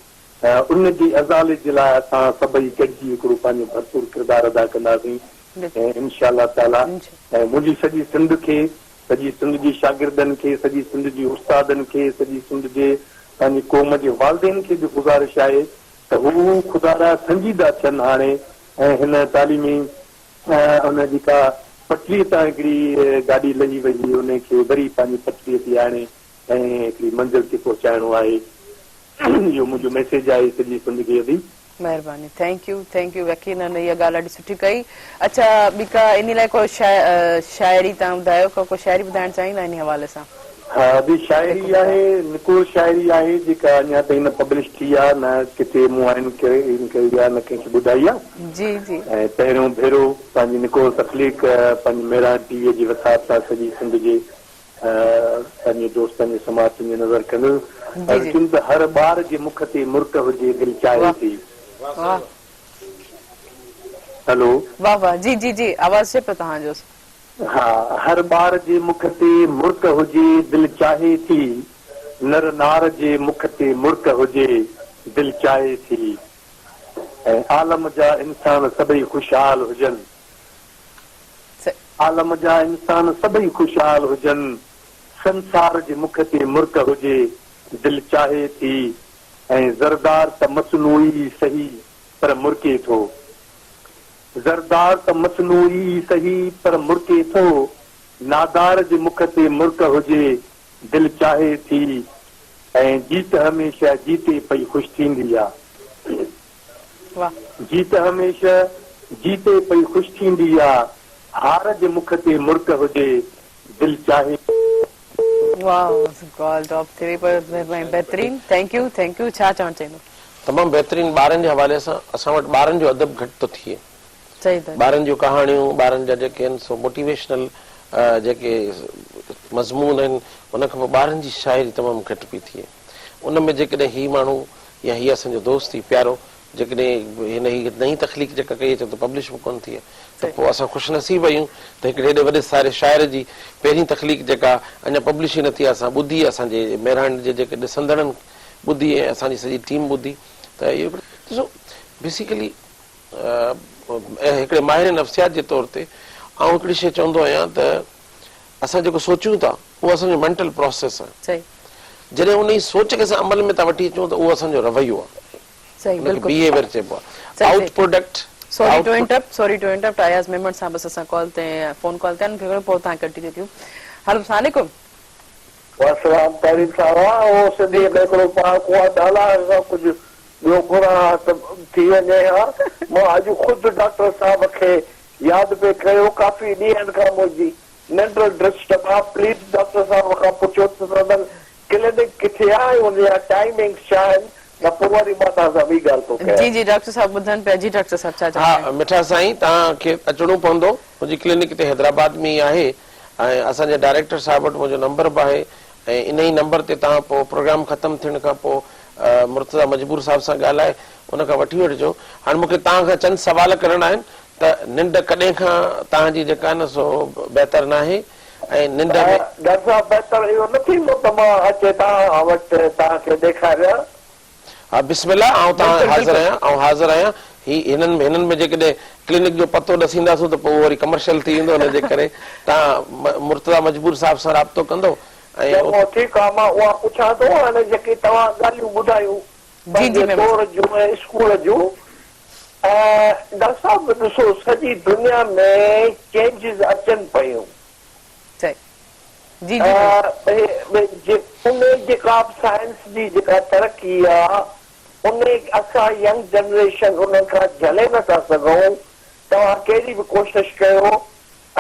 ان جي ازالي جي لاء اسان سڀئي گڏجي هڪڙو پنهنجو ڀرپور ڪردار ادا ڪنداسين ۽ انشاء الله تعاليٰ ۽ منهنجي سڄي سنڌ کي سڄي سنڌ جي شاگردن کي سڄي سنڌ جي استادن کي سڄي سنڌ جي پنهنجي قوم جي والدين کي به گذارش آهي ته هو خدارا سنجيده ٿين هاڻي ۽ هن تعليمي ان جيڪا پٽڙي تان هڪڙي گاڏي لهي وئي هئي انهي کي وري پنهنجي پٽڙي تي آڻي ۽ هڪڙي منزل تي پهچائڻو آهي اهو منهنجو ميسيج آهي سڄي سنڌ کي ادي. مهرباني thank you thank you يقينن اها ڳالهه ڏاڍي سٺي ڪئي اڇا ٻي ڪا انهي لاء ڪو شاعري توهان ٻڌايو ڪو ڪو شاعري ٻڌائڻ چاهيندا انهي حوالي سان. ها ادي شاعري آهي نڪور شاعري آهي جيڪا اڃا تائين نه پبلش ٿي آ نه ڪٿي مون آئن ڪئي آ نه ڪنهن کي ٻڌائي آ جي جي. ۽ پهريون ڀيرو پنهنجي نڪور تخليق پنهنجي مهراڻ ٽي وي جي وساط سان سڄي سنڌ جي پنهنجي دوستن جي سماعتن جي نظر ڪندس عرض ڪيم ته هر ٻار جي مک تي مرڪ هجي دل چاهي ٿي. هلو. واه واه جي جي جي آواز اچي پيو توهان جو. ها هر ٻار جي مک تي مرڪ هجي دل چاهي ٿي نر نار جي مک تي مرڪ هجي دل چاهي ٿي ۽ عالم جا انسان سڀئي خوشحال هجن. عالم جا انسان سڀئي خوشحال هجن، سنسار جي مک تي مرڪ هجي، دل چاهي ٿي ۽ زردار ته مصنوعي ئي سهي پر مرڪي ٿو. زردار ته مصنوعي ئي سهي پر مرڪي ٿو، نادار جي مک تي مرڪ هجي، دل چاهي ٿي ۽ جيت هميشه جيتي پئي خوش ٿيندي آ. جيت هميشه جيتي پئي خوش ٿيندي آ. هار جي مک تي مرڪ هجي دل چاهي. واھ ڪال ڊراپ ٿي وئي پر بهترين thank you thank you ڇا چوڻ چاهيندو. تمام بهترين ٻارن جي حوالي سان اسان وٽ ٻارن جو ادب گهٽ ٿو ٿئي ٻارن جون ڪهاڻيون ٻارن جا جيڪي آهن سو موٽيويشنل جيڪي مضمون آهن ان کان پوء ٻارن جي شاعري تمام گهٽ پئي ٿئي ان ۾ جيڪڏهن هي ماڻهو يا هي اسان جو دوست هي پيارو جيڪڏهن هن هي نئين تخليق جيڪا ڪئي اچي ته پبلش به ڪونه ٿي آهي ته پوء اسان خوش نصيب آهيون ته هڪڙي هيڏي وڏي ساري شاعر جي پهرين تخليق جيڪا اڃا پبلش ئي نه ٿي آهي اسان ٻڌي اسان جي مهراڻ جي جيڪي ڏسندڙن ٻڌي ۽ اسان جي سڄي ٽيم ٻڌي ته اهو هڪڙو ڏسو بيسيڪلي هڪڙي ماهر نفسيات جي طور تي آئون هڪڙي شيء چوندو آهيان ته اسان جيڪو سوچيون ٿا. اهو اسان جو مينٽل پراسيس آهي. صحيح. جڏهن انهي سوچ کي اسان عمل ۾ ٿا وٺي اچون ته اهو اسان جو رويو آهي. صحيح ان کي بلڪل. بيهيويئر چئبو آهي. صحيح آئوٽ صحيح. Product sorry to output. Interrupt sorry to interrupt Ayaz Memon صاحب اسان سان ڪال تي فون ڪال تي آهن کي پوء تان ڪنٽينيو ڪيون. هلو السلام عليڪم. والسلام تعليم صاحب ها اهو سنڌيء ۾ هڪڙو پهاڪو آهي ته الله کان ڪجهه ٻيو گهران ها ته ٿي وڃي ها. مان اڄ خود ڊاڪٽر صاحب کي ياد پئي ڪيو ڪافي ڏينهن کان منهنجي ننڊ ڊسٽرب آ پليز ڊاڪٽر صاحب کان پڇو ته سندن ڪلينڪ ڪٿي آ ۽ ان جا ٽائمنگس ڇا آهن نه پوء وري مان توهان سان ٻي ڳالهه ٿو ڪيان. جي جي ڊاڪٽر صاحب ٻڌن پيا جي ڊاڪٽر صاحب ڇا چوڻ ها آهي. مٺا سائين توهان کي اچڻو پوندو منهنجي ڪلينڪ هتي حيدرآباد ۾ ئي آهي ۽ اسان جي ڊائريڪٽر صاحب وٽ منهنجو نمبر به آهي ۽ انهي نمبر تي توهان پوء پروگرام ختم ٿيڻ کان پوء مرتضيٰ مجبور صاحب سان ڳالهائي ان کان وٺي وٺجو. هاڻي مون کي توهان کان چند سوال ڪرڻا آهن ته ننڊ ڪڏهن کان توهان جي جيڪا آهي نه سو بهتر ناهي ۽ ننڊ ۾. ڊاڪٽر صاحب بهتر اهو نه ٿيندو ته مان اچي توهان وٽ توهان کي ڏيکاريان. ها بسم الله آئون توهان بلڪل حاضر بلڪل. آهيان آئون حاضر آهيان هي هنن هنن ۾ جيڪڏهن ڪلينڪ جو پتو ڏسينداسون ته پوء اهو وري ڪمرشل ٿي ويندو ان جي ڪري توهان مرتضيٰ مجبور صاحب سان رابطو ڪندو ۽ چڱو ٺيڪ آ مان اها پڇان ٿو هاڻي جيڪي توهان ڳالهيون ٻڌايون جي جي پنهنجي ميمڻ دور صاحب. جون ۽ اسڪول جون ۽ ڊاڪٽر صاحب ڏسو سڄي دنيا ۾ چينجز اچن پيون. صحيح جي جي ميمڻ. انهي جيڪا به سائنس جي جيڪا ترقي آ انهي اسان ينگ جنريشن انهن کان جهلي نه ٿا سگهون توهان ڪهڙي به ڪوشش ڪيو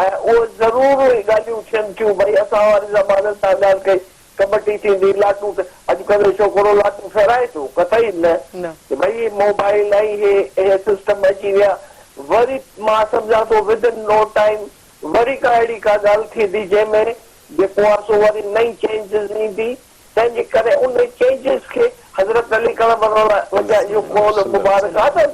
۽ اهو ضرور اهي ڳالهيون ٿين ٿيون ڀئي اسان واري زماني تان ڳالهه ڪئي ڪٻٽي ٿيندي لاٽون اڄڪلهه جو ڇوڪرو لاٽون ڦيرائي ٿو قطعي نه نه. ڀئي موبائل ۽ هي اهي سسٽم اچي ويا وري مان سمجهان ٿو ود ان نو ٽائيم وري ڪا اهڙي ڪا ڳالهه ٿيندي جنهن ۾ جيڪو آهي سو وري نئين چينجز ايندي تنهن جي ڪري انهي چينجز کي حضرت علي ڪرم الله وجهه اهو قول مبارڪ آهي ته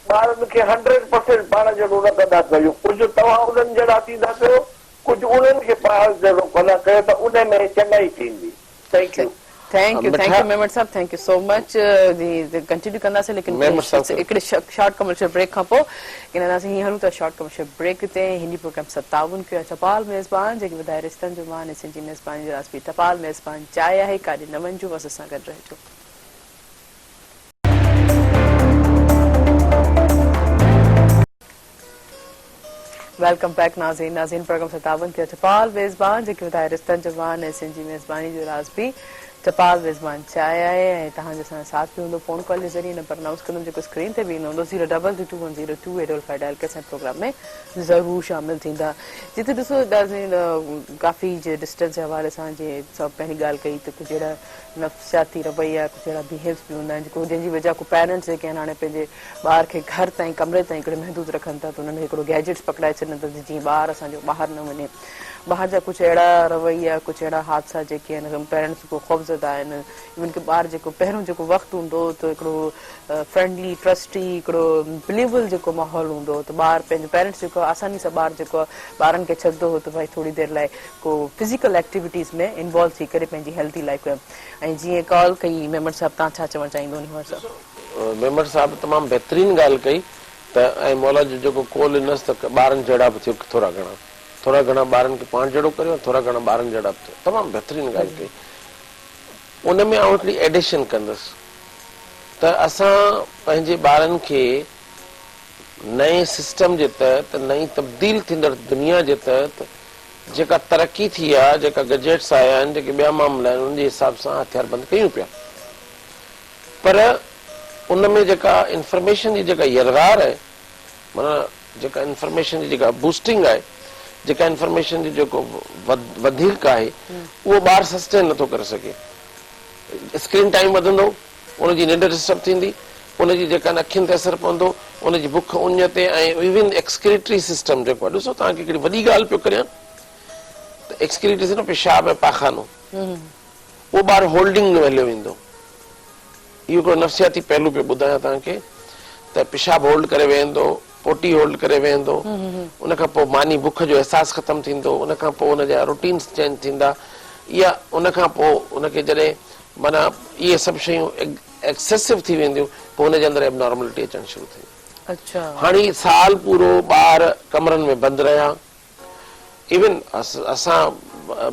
ٻارن کي هنڊريڊ پرسينٽ پاڻ جهڙو نه ڪندا ڪيو ڪجهه توهان انهن جهڙا ٿيندا ڪيو ڪجهه انهن کي پاڻ جهڙو ڪندا ڪيو ته انهي ۾ چڱائي ٿيندي thank you. Thank you thank Mitha you Memon صاحب thank you سو مچ جي ڪنٽينيو ڪنداسين ليڪن ميمڻ صاحب کي هڪڙي شارٽ ڪمرشل بريڪ کان پوء ڪنداسين هي هلون ٿا شارٽ ڪمرشل بريڪ تي هندي پروگرام سان تعاون ڪيو آهي ٽپال ميزبان جيڪي وڌائي رشتن جو مان ۽ سنڌي ميزباني جو راز به ٽپال ميزبان چاء آهي ڪاڏي نه وڃجو بس اسان گڏ رهجو. Welcome back ناظرين ناظرين پروگرام سان تعاون ڪيو ٽپال ميزبان جيڪي وڌائي رشتن جو مان ۽ سنڌ جي ميزباني جو راز به ٽپال ميزبان چاء آهي ۽ توهان جو اسان سان ساٿ به هوندو فون ڪال جي ذريعي نمبر انائونس ڪندم جيڪو اسڪرين تي به ايندو هوندو zero double two two one zero two eight double five dial ڪري اسان جي پروگرام ۾ ضرور شامل ٿيندا جتي ڏسو ناظرين ڪافي جي ڊسٽنس جي حوالي سان جي سڀ پهرين ڳالهه ڪئي ته ڪجهه اهڙا نفسياتي رويا ڪجهه اهڙا بيهيوز به هوندا آهن جيڪو جنهن جي وجه ڪو پيرنٽس جيڪي آهن هاڻي پنهنجي ٻار کي گهر تائين ڪمري تائين هڪڙي محدود رکن ٿا ته انهن کي هڪڙو گيجيٽس پڪڙائي ڇڏن ٿا ته جيئن ٻار اسان جو ٻاهر نه وڃي ٻاهر جا ڪجهه اهڙا رويا ڪجهه اهڙا حادثا جيڪي آهن پيرنٽس کان خوفزده آهن ايون ڪي ٻار جيڪو پهريون جيڪو وقت هوندو هو ته هڪڙو فرينڊلي ٽرسٽي هڪڙو بليوبل جيڪو ماحول هوندو هو ته ٻار پنهنجو پيرنٽس جيڪو آساني سان ٻار جيڪو ٻارن کي ڇڏندو هو ته ڀائي ٿوري دير لاء ڪو فزيڪل ايڪٽيوٽيز ۾ انوالو ٿي ڪري پنهنجي هيلدي لائيف ۽ جيئن ڪال ڪئي ميمڻ صاحب تان ڇا چوڻ چاهيندو انهي حوالي سان. ميمڻ صاحب تمام بهترين ڳالهه ڪئي ته ۽ مولا جو جيڪو قول ڏنس ته ٻارن جهڙا به ٿيو ٿورا گهڻا ٿورا گهڻا ٻارن کي پاڻ جهڙو ڪريو ۽ ٿورا گهڻا ٻارن جهڙا به ٿيو تمام بهترين ڳالهه ڪئي ان ۾ آئون هڪڙي ايڊيشن ڪندس ته اسان پنهنجي ٻارن کي نئين سسٽم جي تحت نئين تبديل ٿيندڙ دنيا جي تحت جيڪا ترقي ٿي آ، جيڪا گجيٽس آيا آهن، جيڪي ٻيا معاملا آهن، انهن جي حساب سان هٿياربند ڪيون پيا. پر ان ۾ جيڪا انفارميشن جي جيڪا يلغار آهي، معنيٰ جيڪا انفارميشن جي جيڪا بوسٽنگ آهي، جيڪا انفارميشن جو جيڪو وڌيڪ آهي، اهو ٻار سسٽين نٿو ڪري سگهي. اسڪرين ٽائيم وڌندو، ان جي ننڊ ڊسٽرب ٿيندي، ان جي جيڪا اکين تي اثر پوندو، ان جي بک اڃ تي ۽ ايون ايڪسڪريٽري سسٽم جيڪو آهي ڏسو توهان کي هڪڙي وڏي ڳالهه پيو ڪريان ته ايڪسڪريٽري سسٽم پيشاب ۽ پاخانو اهو ٻار هولڊنگ ۾ هليو ويندو اهو هڪڙو نفسياتي پهلو پيو ٻڌايان توهان کي ته پيشاب هولڊ ڪري ويهندو پوٽي هولڊ ڪري ويهندو ان کان پوء ماني بک جو احساس ختم ٿيندو ان کان پوء ان جا روٽينس چينج ٿيندا يا ان کان پوء ان کي جڏهن معنيٰ اهي سڀ شيون ايڪسيسو ٿي وينديون پوء ان جي اندر ايبنارملٽي اچڻ شروع ٿيندي. هاڻي سال پورو ٻار ڪمرن ۾ بند رهيا ايون اسان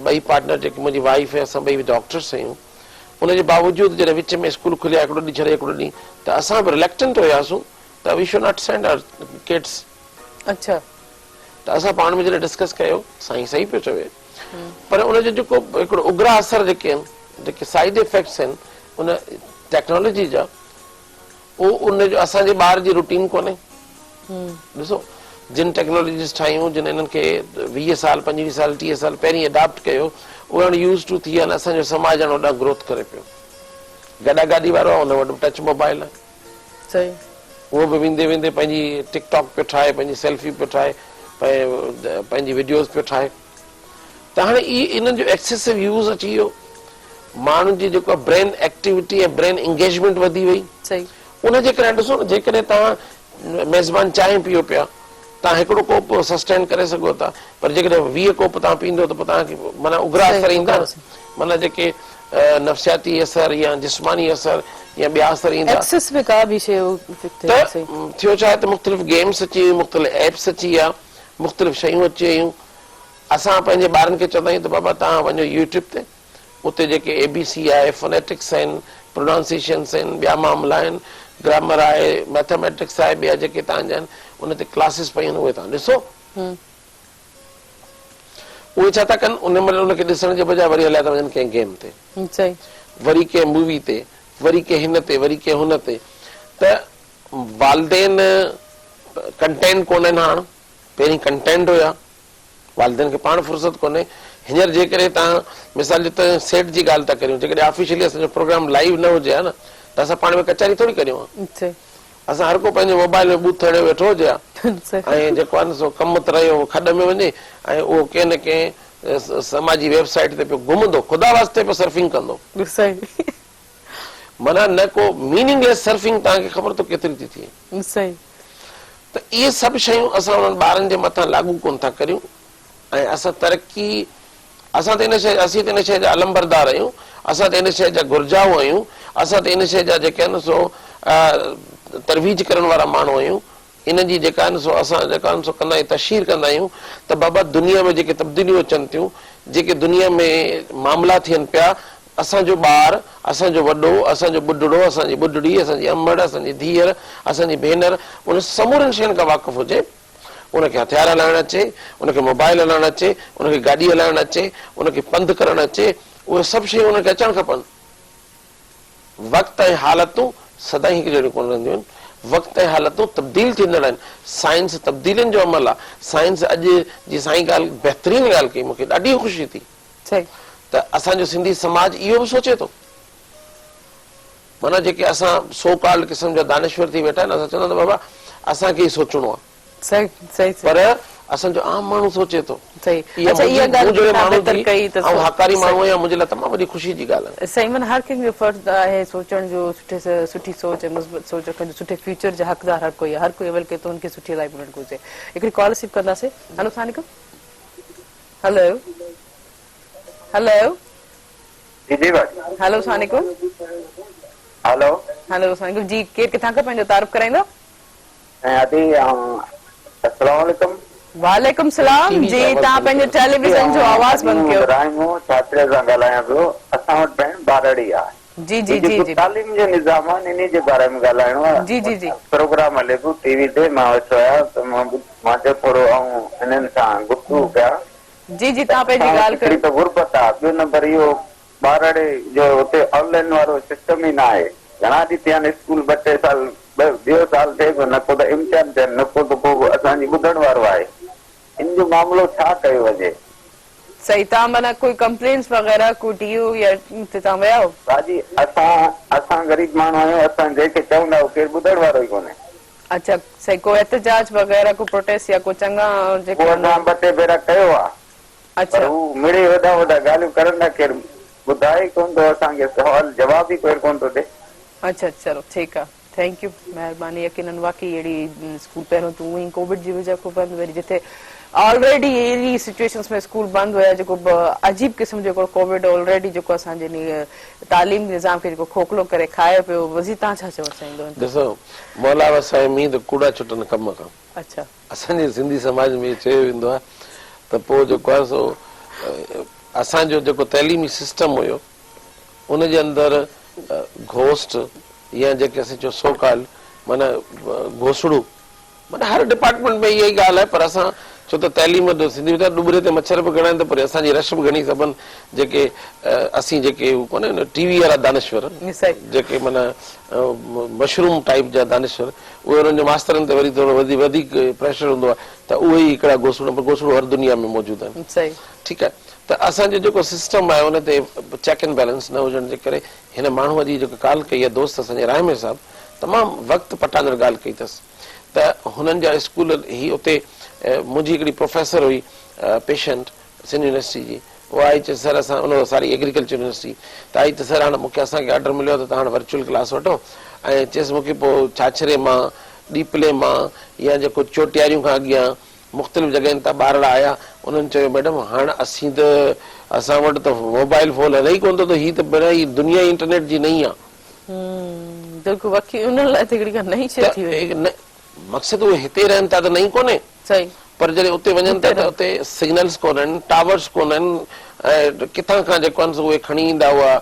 ٻئي پارٽنر جيڪي منهنجي وائيف ۽ اسان ٻئي ڊاڪٽرس آهيون ان جي باوجود جڏهن وچ ۾ اسڪول کليا هڪڙو ڏينهن ڇڏي هڪڙو ڏينهن ته اسان به رليڪٽنٽ هياسون ته we should not send our kids. اڇا. ته اسان پاڻ ۾ جڏهن ڊسڪس ڪيو سائين صحيح پيو چوي پر ان جو جيڪو هڪڙو اگرا اثر جيڪي آهن جيڪي سائيڊ افيڪٽس آهن ان ٽيڪنالاجي جا اهو ان جو اسان جي ٻار جي روٽين ڪونهي ڏسو جن ٽيڪنالاجيز ٺاهيون جن انهن کي 20 سال 25 سال 30 سال پهرين اڊاپٽ ڪيو اهي هاڻي يوز ٽو ٿي ويا آهن اسان جو سماج هاڻي اوڏانهن گروٿ ڪري پيو گڏا گاڏي وارو آهي ان وٽ به ٽچ موبائل آهي صحيح اهو به ويندي ويندي پنهنجي ٽڪ ٽاڪ پيو ٺاهي پنهنجي سيلفي پيو ٺاهي پنهنجي وڊيوز پيو ٺاهي ته هاڻي اهي انهن جو ايڪسيسو يوز اچي ويو ماڻهن جي جيڪو برين ايڪٽيوٽي ۽ برين انگيجمينٽ وڌي وئي صحيح ان جي ڪري ڏسو نه جيڪڏهن توهان ميزبان چانهه پيئو پيا توهان هڪڙو ڪوپ سسٽين ڪري سگهو ٿا پر جيڪڏهن 20 ڪوپ توهان پيئندو ته پوء توهان کي معنيٰ اگرا اثر ايندا نه معنيٰ جيڪي نفسياتي اثر يا جسماني اثر يا ٻيا اثر ايندا. ايڪسس ۾ ڪا به شيء ته ٿيو ڇا آهي ته مختلف گيمس اچي ويون مختلف ايپس اچي ويا مختلف شيون اچي ويون اسان پنهنجي ٻارن کي چوندا آهيون ته بابا توهان وڃو يوٽيوب تي اتي جيڪي اي بي سي آهي فونيٽڪس آهن پرونائونسيشنس آهن ٻيا معاملا آهن گرامر آهي ميٿاميٽڪس آهي ٻيا جيڪي توهان جا آهن ان تي ڪلاسز پيون آهن اهي توهان ڏسو. اهي ڇا ٿا ڪن ان مهل ان کي ڏسڻ جي بجاء وري هليا ٿا وڃن ڪنهن گيم تي وري ڪنهن مووي تي وري ڪنهن هن تي وري ڪنهن هن تي ته والدين ڪنٽينٽ ڪونهن هاڻ پهرين ڪنٽينٽ هيا والدين کي پاڻ فرصت ڪونهي هينئر جيڪڏهن توهان مثال جو ته سيٽ جي ڳالهه ٿا ڪريون جيڪڏهن آفيشلي اسان جو پروگرام لائيو نه هجي ها نه ته اسان پاڻ ۾ ڪچهري ٿوري ڪريون ها اسان هر ڪو پنهنجي موبائل ۾ ٻوٿ هڻيو ويٺو هجي ها ۽ جيڪو آهي نه سو ڪم ته رهيو کڏ ۾ وڃي ۽ اهو ڪنهن نه ڪنهن سماجي ويب سائيٽ تي پيو گهمندو خدا واسطي پيو سرفنگ ڪندو. معنيٰ نه ڪو ميننگ ليس سرفنگ توهان کي خبر اٿو ڪيتري ٿي ٿئي. ته اهي سڀ شيون اسان انهن ٻارن جي مٿان لاڳو ڪونه ٿا ڪريون ۽ اسان ترقي اسان ته ان شيء اسين ته ان شيء جا علمبردار آهيون، اسان ته ان شيء جا گهرجائو آهيون، اسان ته ان شيء جا جيڪي آهن سو ترويج ڪرڻ وارا ماڻهو آهيون، ان جي جيڪا آهن سو اسان جيڪا آهن سو ڪندا آهيون تشهير ڪندا آهيون ته بابا دنيا ۾ جيڪي تبديليون اچن ٿيون، جيڪي دنيا ۾ معاملا ٿين پيا، اسان جو ٻار، اسان جو وڏو، اسان جو ٻڍڙو، اسان جي ٻڍڙي، اسان جي امڙ، اسان جي ڌيئر، اسان جي ڀينر ان سمورين شين کان واقف هجي. ان کي هٿيار هلائڻ اچي، ان کي موبائل هلائڻ اچي، ان کي گاڏي هلائڻ اچي، ان کي پنڌ ڪرڻ اچي، اهي سڀ شيون ان کي اچڻ کپن. وقت ۽ حالتون سدائين هڪ جهڙيون ڪونه رهنديون آهن. وقت ۽ حالتون تبديل ٿيندڙ آهن. سائنس تبديلين جو عمل آهي. سائنس اڄ جي سائين ڳالهه بهترين ڳالهه ڪئي مون کي ڏاڍي خوشي ٿي ته اسان جو سنڌي سماج اهو به سوچي ٿو. معنيٰ جيڪي اسان سو ڪالڊ قسم جا دانشور ٿي ويٺا آهن اسان چوندا آهيون ته بابا اسان کي ئي سوچڻو آهي صحيح صحيح پر اسان جو عام ماڻهو سوچي ٿو. صحيح اڇا اها ڳالهه مون جهڙي ماڻهو جي آئون هاڪاري ماڻهو آهيان منهنجي لاء تمام وڏي خوشي جي ڳالهه آهي. صحيح معنيٰ هر ڪنهن جو فرض آهي سوچڻ جو سٺي سٺي سوچ ۽ مثبت سوچ رکڻ جو سٺي فيوچر جا حقدار هر ڪوئي آهي هر ڪوئي اول ڪري ٿو ان کي سٺي لائيف ملڻ گهرجي هڪڙي ڪال رسيو ڪنداسين هلو السلام عليڪم هلو هلو. جي جي ڀاڄي. هلو السلام عليڪم. هلو. هلو السلام عليڪم جي ڪير ڪٿان کان پنهنجو تعارف ڪرائيندو. ۽ ادي السلام عليڪم. وعليڪم السلام جي توهان پنهنجو ٽيليويزن جو آواز بند ڪيو. راهمو ڇاڇري سان ڳالهايان پيو اسان وٽ ڀيڻ ٻارڙي آهي. جي جي جي جي. تعليم جو نظام آهي انهي جي باري ۾ ڳالهائڻو آهي. جي جي جي. پروگرام هلي پيو ٽي وي تي مان ويٺو آهيان ته مان چيو ٿورو آئون انهن سان گفتگو ڪيان. جي جي توهان پنهنجي ڳالهه ڪيو. هڪڙي ته غربت آ ٻيو نمبر اهو ٻارڙي جو اتي آن لائين وارو سسٽم ئي ناهي گهڻا ڏينهن ٿيا آهن اسڪول ٻه ٽي سال ٻيو سال ٿئي پيو نه ڪو ته امتحان ٿين نه ڪو ته ڪو اسان جي ٻڌڻ وارو آهي ان جو معاملو ڇا ڪيو وڃي. صحيح توهان معنيٰ ڪوئي ڪمپلينس وغيره ڪو ڊي او يا تي توهان ويا آهيو. باجي اسان اسان غريب ماڻهو آهيون اسان جنهن کي چوندا اهو ڪير ٻڌڻ وارو ئي ڪونهي. اڇا صحيح ڪو احتجاج وغيره ڪو پروٽيسٽ يا ڪو چڱا جيڪو اهو اسان ٻه ٽي ڀيرا ڪيو آ اڇا پر هو مڙئي وڏا وڏا ڳالهيون ڪرن ٿا ڪير ٻڌائي ئي ڪونه ٿو اسان کي سوال جواب ئي ڪير ڪونه ٿو ڏي. اڇا چلو ٺيڪ آ thank you مهرباني يقينن واقعي اهڙي اسڪول پهريون ته اونئن ئي ڪووڊ جي وجه کان بند وري جتي آلريڊي اهڙي سچويشنس ۾ اسڪول بند هيا جيڪو عجيب قسم جو هڪڙو ڪووڊ آلريڊي جيڪو اسان جي تعليم نظام کي جيڪو کوکلو ڪري کائي پيو وزير تان ڇا چوڻ چاهيندو هن تي. ڏسو مولا وسائي مينهن ته ڪوڙا ڇٽن ڪم کان. اڇا. اسان جي سنڌي سماج ۾ اهو چيو ويندو آهي ته پوء جيڪو آهي سو اسان جو جيڪو تعليمي سسٽم هيو ان جي اندر گهوسٽ يا جيڪي اسين چئون سو ڪال معنيٰ گهوسڙو معنيٰ هر ڊپارٽمينٽ ۾ اها ئي ڳالهه آهي پر اسان ڇو ته تعليم جو سنڌي ۾ چون ڏٻري تي مڇر به گهڻا آهن ته پر اسان جي رش به گهڻي سڀن جيڪي اسين جيڪي هو ڪونهن ٽي وي وارا دانشور جيڪي معنيٰ مشروم ٽائيپ جا دانشور اهي انهن جو ماسترن تي وري ٿورو وڌيڪ پريشر هوندو آهي ته اهي ئي هڪڙا گهوسڙو پر گهوسڙو هر دنيا ۾ موجود آهن ٺيڪ آهي ته اسان جو جيڪو سسٽم آهي ان تي چيڪ اينڊ بيلنس نه هجڻ جي ڪري هن ماڻهوء جي جيڪا ڪال ڪئي آهي دوست اسان جي راهمي صاحب تمام وقت پٽاندڙ ڳالهه ڪئي اٿس ته هنن جا اسڪول هي اتي منهنجي هڪڙي پروفيسر هئي پيشنٽ سنڌ يونيورسٽي جي اها آئي چيس سر اسان ان ساري ايگريڪلچر يونيورسٽي ته آئي ته سر هاڻ مونکي اسان کي آرڊر مليو آهي ته توهان هاڻ ورچوئل ڪلاس وٺو ۽ چيس مونکي پوء ڇاڇري مان ڏيپلي مان يا جيڪو چوٽياريون کان اڳيان مختلف جڳهين تان ٻارڙا آيا انهن چيو ميڊم هاڻ اسين ته اسان وٽ ته موبائل فون هلي ئي ڪونه ٿو ته هي ته بنا هي دنيا ئي انٽرنيٽ جي نئين آ. بلڪل واقعي انهن لاء ته هڪڙي ڪا نئين شيء ٿي وئي. مقصد اهي هتي رهن ٿا ته نئين ڪونهي پر جڏهن اتي وڃن ٿا ته اتي سگنلز ڪونهن ٽاورز ڪونهن ۽ ڪٿان کان جيڪو آهن سو اهي کڻي ايندا هئا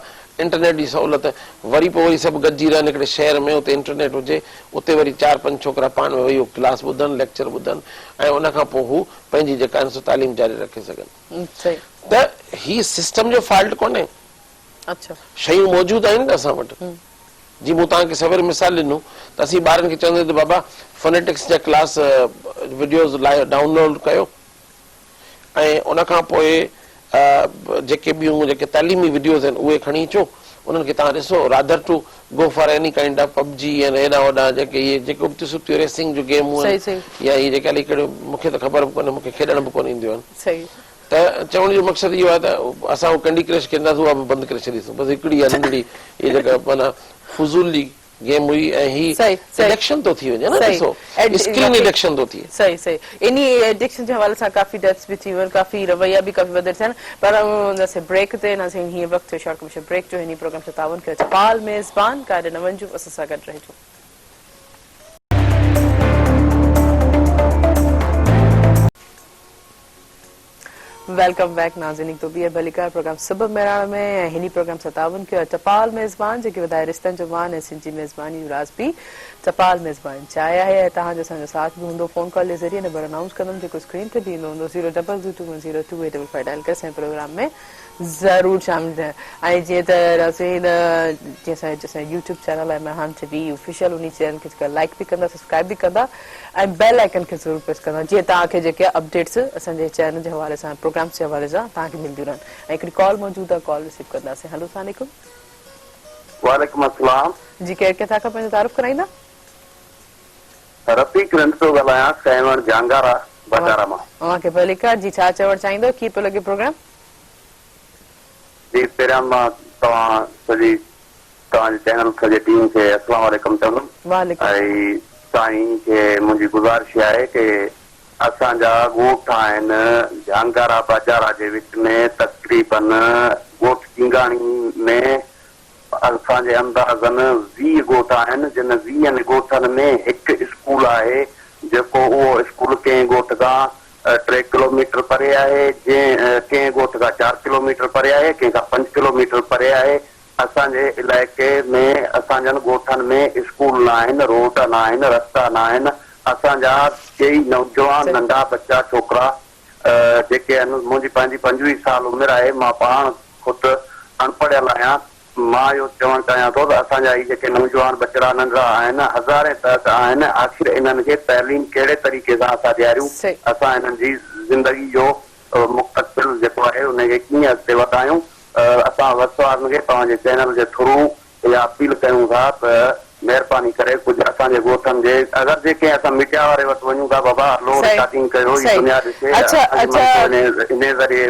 انٽرنيٽ جي سهولت وري پوء وري سڀ گڏجي رهن هڪڙي شهر ۾ اتي انٽرنيٽ هجي اتي وري چار پنج ڇوڪرا پاڻ ۾ ويهي اهو ڪلاس ٻڌن ليڪچر ٻڌن ۽ ان کان پوء هو پنهنجي جيڪا آهن سو تعليم جاري رکي سگهن ته هي سسٽم جو فالٽ ڪونهي شيون موجود آهن نه اسان وٽ جي مون توهان کي سوير مثال ڏنو ته اسين ٻارن کي چونداسين ته بابا فونيٽڪس جا ڪلاس وڊيوز ڊائونلوڊ ڪيو ۽ ان کان پوء جيڪي ٻيون جيڪي تعليمي وڊيوز آهن اهي کڻي اچو انهن کي توهان ڏسو rather to go for any kind of pub جي ۽ هيڏانهن هوڏانهن جيڪي اهي جيڪي ابتيون سبتيون ريسنگ جون گيمون آهن يا اهي جيڪي الائي ڪهڙيون مون کي ته خبر به ڪونهي مون کي کيڏڻ به ڪونه اينديون آهن ته چوڻ جو مقصد اهو آهي ته اسان اهو ڪينڊي ڪرش کيڏنداسون اها به بند ڪري ڇڏيسون بس هڪڙي اها ننڍڙي اها جيڪا معنيٰ فضولي گيم هئي ۽ هي ايڊڪشن ٿو ٿي وڃي نه ڏسو اسڪرين ايڊڪشن ٿو ٿئي. صحيح صحيح انهي ايڊڪشن جي حوالي سان ڪافي ڊيٿس به ٿي ويون ڪافي رويا به ڪافي بدلجي ٿيا آهن پر وينداسين بريڪ تي ناظرين هينئر وقت ٿيو شارٽ ڪمرشل بريڪ جو انهي پروگرام سان تعاون ڪيو ٽپال ميزبان ڪاڏي نه وڃجو اسان سان گڏ رهجو. Welcome back ناظرين هڪ ٻيهر ڀليڪار پروگرام صبح مهراڻ ۾ ۽ هني پروگرام سان تعاون ڪيو آهي ٽپال ميزبان جيڪي وڌائي رشتن جو مان ۽ سنڌ جي ميزباني جو راز به ٽپال ميزبان چاهي آهي ۽ توهان جو اسان جو ساٿ به هوندو فون ڪال جي ذريعي نمبر انائونس ڪندم جيڪو اسڪرين تي به ايندو هوندو zero double two two one zero two eight double five dial ڪري اسان جي پروگرام ۾ ضرور شامل ٿيڻ ۽ جيئن ته ناظرين جيئن اسان جو اسان يوٽيوب چينل آهي مهراڻ ٽي وي آفيشل انهي چينل کي لائڪ به ڪندا سبسڪرائب به ڪندا ۽ بيل آئيڪن کي ضرور پريس ڪندا جيئن توهان کي جيڪي اپڊيٽس اسان جي چينل جي حوالي سان پروگرامس جي حوالي سان توهان کي ملنديون رهن ۽ هڪڙي ڪال موجود آهي ڪال رسيو ڪنداسين هلو السلام عليڪم. وعليڪم السلام. جي ڪير ڪٿان کان پنهنجو تعارف ڪرائيندا. رفيق رند پيو ڳالهايان سيوهڻ جهانگارا بٽارا مان. اوهان کي ڀليڪار جي ڇا چوڻ چاهيندو ڪيئن پيو لڳي پروگرام. جي پهريان مان توهان سڄي توهان جي چينل سڄي ٽيم کي اسلام عليڪم چوندم ۽ سائين کي منهنجي گذارش آهي ڪي اسان جا ڳوٺ آهن جهانگارا باجارا جي وچ ۾ تقريبن ڳوٺ ڪينگاڻي ۾ اسان جي اندازن 20 ڳوٺ آهن جن ويهن ڳوٺن ۾ هڪ اسڪول آهي جيڪو اهو اسڪول ڪنهن ڳوٺ کان ٽي ڪلوميٽر پري آهي جنهن ڪنهن ڳوٺ کان چار ڪلوميٽر پري آهي ڪنهن کان پنج ڪلوميٽر پري آهي اسان جي علائقي ۾ اسان جن ڳوٺن ۾ اسڪول ناهن، روڊ ناهن، رستا ناهن، اسان جا ڪيئي نوجوان ننڍا ٻچا ڇوڪرا جيڪي آهن منهنجي پنهنجي 25 سال عمر آهي مان پاڻ خود اڻپڙهيل آهيان مان اهو چوڻ چاهيان ٿو ته اسان جا هي جيڪي نوجوان ٻچڙا ننڍڙا آهن هزارين تحت آهن آخر انهن کي تعليم ڪهڙي طريقي سان اسان ڏياريون اسان انهن جي زندگي جو مستقبل جيڪو آهي ان کي ڪيئن اڳتي وڌايون اسان وس وارن کي توهان جي چينل جي ٿرو اها اپيل ڪيون ٿا ته مهرباني ڪري ڪجهه اسان جي ڳوٺن جي اگر جي ڪنهن اسان ميڊيا واري وٽ وڃون ٿا بابا هلو رڪارڊنگ ڪيو هي دنيا ڏسي اسان کي من ٿو انهي ذريعي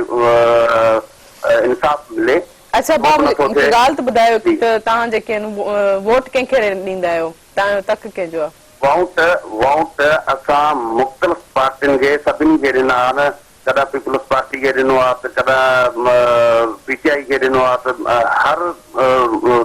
انصاف ملي اڇا اهو ڀاء به نٿو مون کي ٿئي ڳالهه ته ٻڌايو جي. ته توهان جيڪي آهن ووٽ ڪنهن کي ڏيندا آهيو توهان جو تڪ ڪنهن جو آهي. ووٽ ووٽ اسان مختلف پارٽين کي سڀني کي ڏنا آهن ڪڏهن پيپلز پارٽي کي ڏنو آهي ته ڪڏهن پي ٽي آئي کي ڏنو آهي ته هر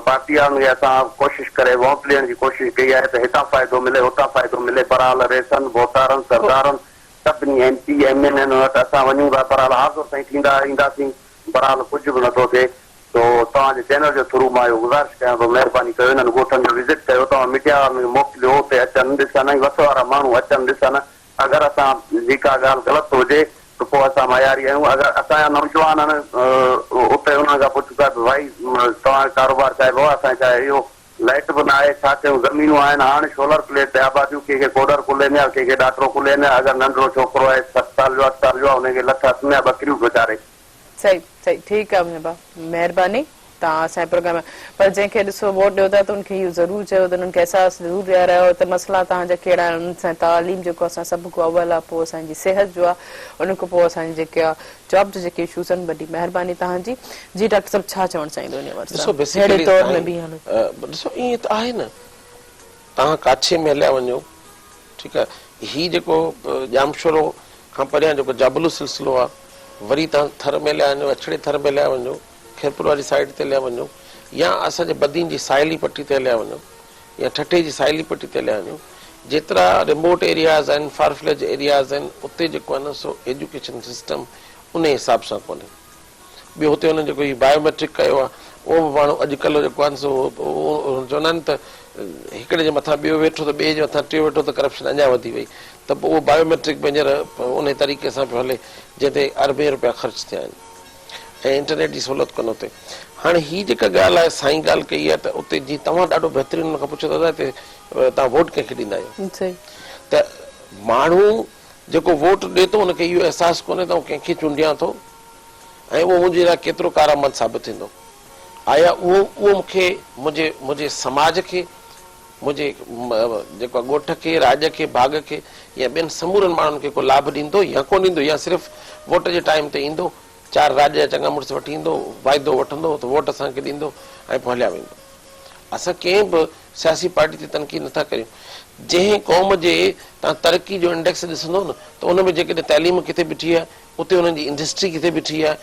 پارٽي وارن کي اسان ڪوشش ڪري ووٽ ڏيڻ جي ڪوشش ڪئي آهي ته هتان فائدو ملي هتان فائدو ملي بهرحال رئيسن ڀوتارن سردارن سڀني M P M N N وٽ اسان وڃون ٿا بهرحال حاضر سائين ٿيندا اينداسين. بھرحال ڪجهه به نٿو ٿئي سو توهان جي چينل جي ٿرو مان اهو گذارش ڪيان ٿو مهرباني ڪيو انهن ڳوٺن جو وزٽ ڪيو توهان ميڊيا وارن کي موڪليو اتي اچن ڏسن ۽ وس وارا ماڻهو اچن ڏسن اگر اسان جي ڪا ڳالهه غلط هجي ته پوء اسان معياري آهيون اگر اسان جا نوجوان آهن اتي انهن کان پڇون ٿا ته ڀائي توهان جو ڪاروبار ڇا آهي بابا اسان کي ڇا آهي اهو لائٽ به نه آهي ڇا ڪيون زمينون آهن هاڻ شولر پليٽ تي آباديون ڪنهن کي ڪوڏر ڪلهي ۾ آهي ڪنهن کي ڏاٽرو ڪلهي ۾ آهي اگر ننڍڙو ڇوڪرو آهي ست سال جو اٺ سال جو آهي ان کي لٺ هٿ ۾ آهي ٻڪريون پيو چاري. صحيح صحيح ٺيڪ آ منهنجا ڀاء مهرباني توهان اسان جي پروگرام ۾ پر جنهن کي ڏسو ووٽ ڏيو ٿا ته ان کي اهو ضرور چيو ته انهن کي احساس ضرور ڏيارايو ته مسئلا توهان جا ڪهڙا آهن انهن سان تعليم جيڪو اسان سڀ کان اول آ پوء اسان جي صحت جو آ ان کان پوء اسان جي جيڪي آ جاب جا جيڪي اشوز آهن وڏي مهرباني توهان جي جي ڊاڪٽر صاحب ڇا چوڻ چاهيندو ان حوالي ڏسو سان بيسيڪلي اهڙي طور ۾ سائين به هلو. ڏسو ائين ته آهي نه توهان ڪاڇي ۾ هليا وڃو ٺيڪ آ هي جيڪو ڄامشورو کان پريان جيڪو جابلو سلسلو آ وري توهان ٿر ۾ هليا وڃو اڇڙي ٿر ۾ هليا وڃو خيرپور واري سائيڊ تي هليا وڃو يا اسان جي بدين جي ساحلي پٽي تي هليا وڃو يا ٺٽي جي ساحلي پٽي تي هليا وڃو جيترا ريموٽ ايرياز آهن فار فليج ايرياز آهن اتي جيڪو آهي نه سو ايجوڪيشن سسٽم انهي حساب سان ڪونهي ٻيو هتي انهن جيڪو هي بايو ميٽرڪ ڪيو آهي اهو به ماڻهو اڄ ڪلهه جيڪو آهي سو چوندا آهن ته هڪڙي جي مٿان ٻيو ويٺو ته ٻئي جي مٿان ٽيون ويٺو ته ڪرپشن اڃا وڌي وئي ته پوء اهو بايو ميٽرڪ به هينئر انهي طريقي سان پيو هلي جنهن تي اربين روپيا خرچ ٿيا آهن ۽ انٽرنيٽ جي سهولت ڪونه اتي هاڻي هي جيڪا ڳالهه آهي سائين ڳالهه ڪئي آهي ته اتي جي توهان ڏاڍو بهترين ان کان پڇيو دادا هتي توهان ووٽ ڪنهن کي ڏيندا آهيو ته ماڻهو جيڪو ووٽ ڏي ٿو ان کي اهو احساس ڪونهي ته آئون ڪنهن کي چونڊيان ٿو ۽ اهو منهنجي لاء ڪيترو ڪارآمد ثابت ٿيندو. آيا اهو اهو مون کي منهنجي منهنجي سماج کي منهنجي جيڪو آهي ڳوٺ کي راڄ کي ڀاڳ کي يا ٻين سمورن ماڻهن کي ڪو لاڀ ڏيندو يا ڪونه ڏيندو يا صرف ووٽ جي ٽائيم تي ايندو چار راڄ جا چڱا مڙس وٺي ايندو واعدو وٺندو ته ووٽ اسان کي ڏيندو ۽ پوء هليا ويندو. اسان ڪنهن به سياسي پارٽي تي تنقيد نٿا ڪريون. جنهن قوم جي توهان ترقي جو انڊيڪس ڏسندو نه ته ان ۾ جيڪڏهن تعليم ڪٿي بيٺي آهي اتي انهن جي انڊسٽري ڪٿي بيٺي آهي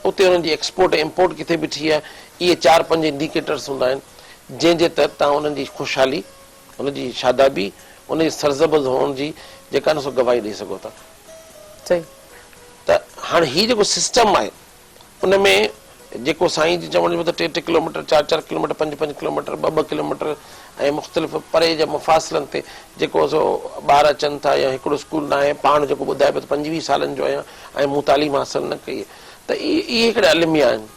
اتي انهن جي ايڪسپورٽ ۽ امپورٽ ڪٿي بيٺي آهي اهي چار پنج انڊيڪيٽرس هوندا آهن جنهن جي تحت توهان انهن جي خوشحالي ان جي شادابي ان جي سرزبز هئڻ جي جيڪا نه سو گواهي ڏئي سگهو ٿا. ته هاڻي هي جيڪو سسٽم آهي ان ۾ جيڪو سائين جي چوڻ جو مطلب ٽي ٽي ڪلوميٽر، چار چار ڪلوميٽر، پنج پنج ڪلوميٽر، ٻه ٻه ڪلوميٽر ۽ مختلف پري جا مفاصلن تي جيڪو سو ٻار اچن ٿا يا هڪڙو اسڪول ناهي پاڻ جيڪو ٻڌائي پيو ته 25 سالن جو آهيان ۽ مون تعليم حاصل نه ڪئي ته اهي هڪڙا الميا آهن.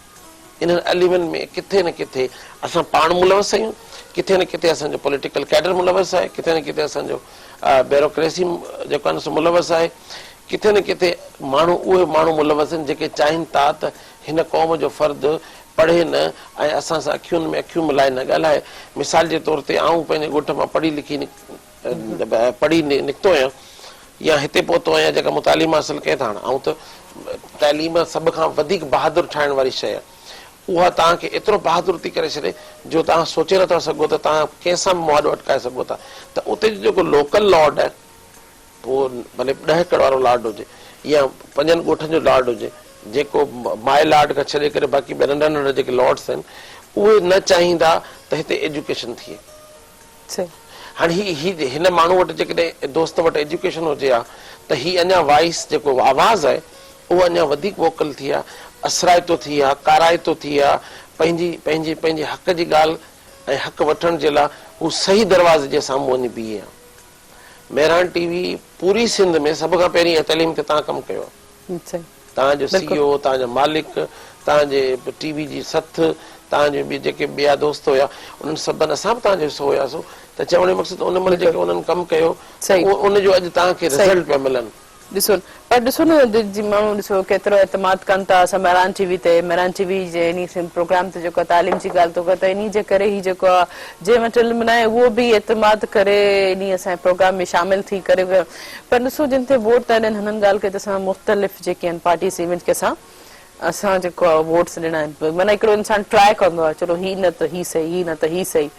انهن المين ۾ ڪٿي نه ڪٿي اسان پاڻ ملوث آهيون، ڪٿي نه ڪٿي اسان جو پوليٽيڪل ڪيڊر ملوث آهي، ڪٿي نه ڪٿي اسان جو بيروڪريسي جيڪو آهي سو ملوث آهي. ڪٿي نه ڪٿي ماڻهو اهي ماڻهو ملوث آهن جيڪي چاهين ٿا ته هن قوم جو فرد پڙهي نه ۽ اسان سان اکين ۾ اکيون ملائي نه ڳالهائي. مثال جي طور تي آئون پنهنجي ڳوٺ مان پڙهي لکي پڙهي نڪتو آهيان يا هتي پهتو آهيان جيڪا مون تعليم حاصل ڪئي ته هاڻ آئون ته تعليم سڀ کان وڌيڪ بهادر ٺاهڻ واري شيء آهي اها توهان کي ايترو بهادر ٿي ڪري ڇڏي جو توهان سوچي نٿا سگهو ته توهان ڪنهن سان به مهاڏو اٽڪائي سگهو ٿا ته اتي جو جيڪو لوڪل لارڊ آهي پوء ڀلي ڏهه ايڪڙ وارو لارڊ هجي يا پنجن ڳوٺن جو لارڊ هجي، جيڪو مائي لارڊ کان ڇڏي ڪري باقي ٻيا ننڍا ننڍا جيڪي لارڊس آهن، اهي نه چاهيندا ته هتي ايجوڪيشن ٿئي. هاڻي هي هي هن ماڻهو وٽ جيڪڏهن دوست وٽ ايجوڪيشن هجي ها ته هي اڃا وائس جيڪو آواز آهي اهو اڃا وڌيڪ ووڪل ٿئي ها، اثرائتو ٿئي ها، ڪارائتو ٿئي ها، پنهنجي پنهنجي پنهنجي حق جي ڳالهه ۽ حق وٺڻ جي لاء هو صحيح دروازي جي سامهون وڃي بيهي ها. مهراڻ ٽي وي پوري سنڌ ۾ سڀ کان پهرين اها تعليم تي توهان ڪم ڪيو آهي. توهان جو سي او، توهان جا مالڪ، توهان جي ٽي وي جي سٿ، توهان جي جيڪي ٻيا دوست هيا انهن سڀن اسان به توهان جو حصو هياسون ته چوڻ جو مقصد ان مهل جيڪي انهن ڪم ڪيو ته ان جو اڄ توهان کي رزلٽ پيا ملن. ڏسو پر ڏسو نه جي ماڻهو ڏسو ڪيترو اعتماد ڪن ٿا اسان مهراڻ ٽي وي تي مهراڻ ٽي وي جي انهي پروگرام تي جيڪو تعليم جي ڳالهه ٿو ڪري ته انهي جي ڪري هي جيڪو آ جنهن وٽ علم ناهي اهو به اعتماد ڪري انهي اسان جي پروگرام ۾ شامل ٿي ڪري پر ڏسو جن تي ووٽ ٿا ڏين هنن ڳالهه ڪئي ته اسان مختلف جيڪي آهن پارٽيز ايونٽ کي اسان اسان جيڪو آهي ووٽس ڏنا آهن معنيٰ هڪڙو انسان ٽرائي ڪندو آهي چلو هي نه ته هي صحيح هي نه ته هي صحيح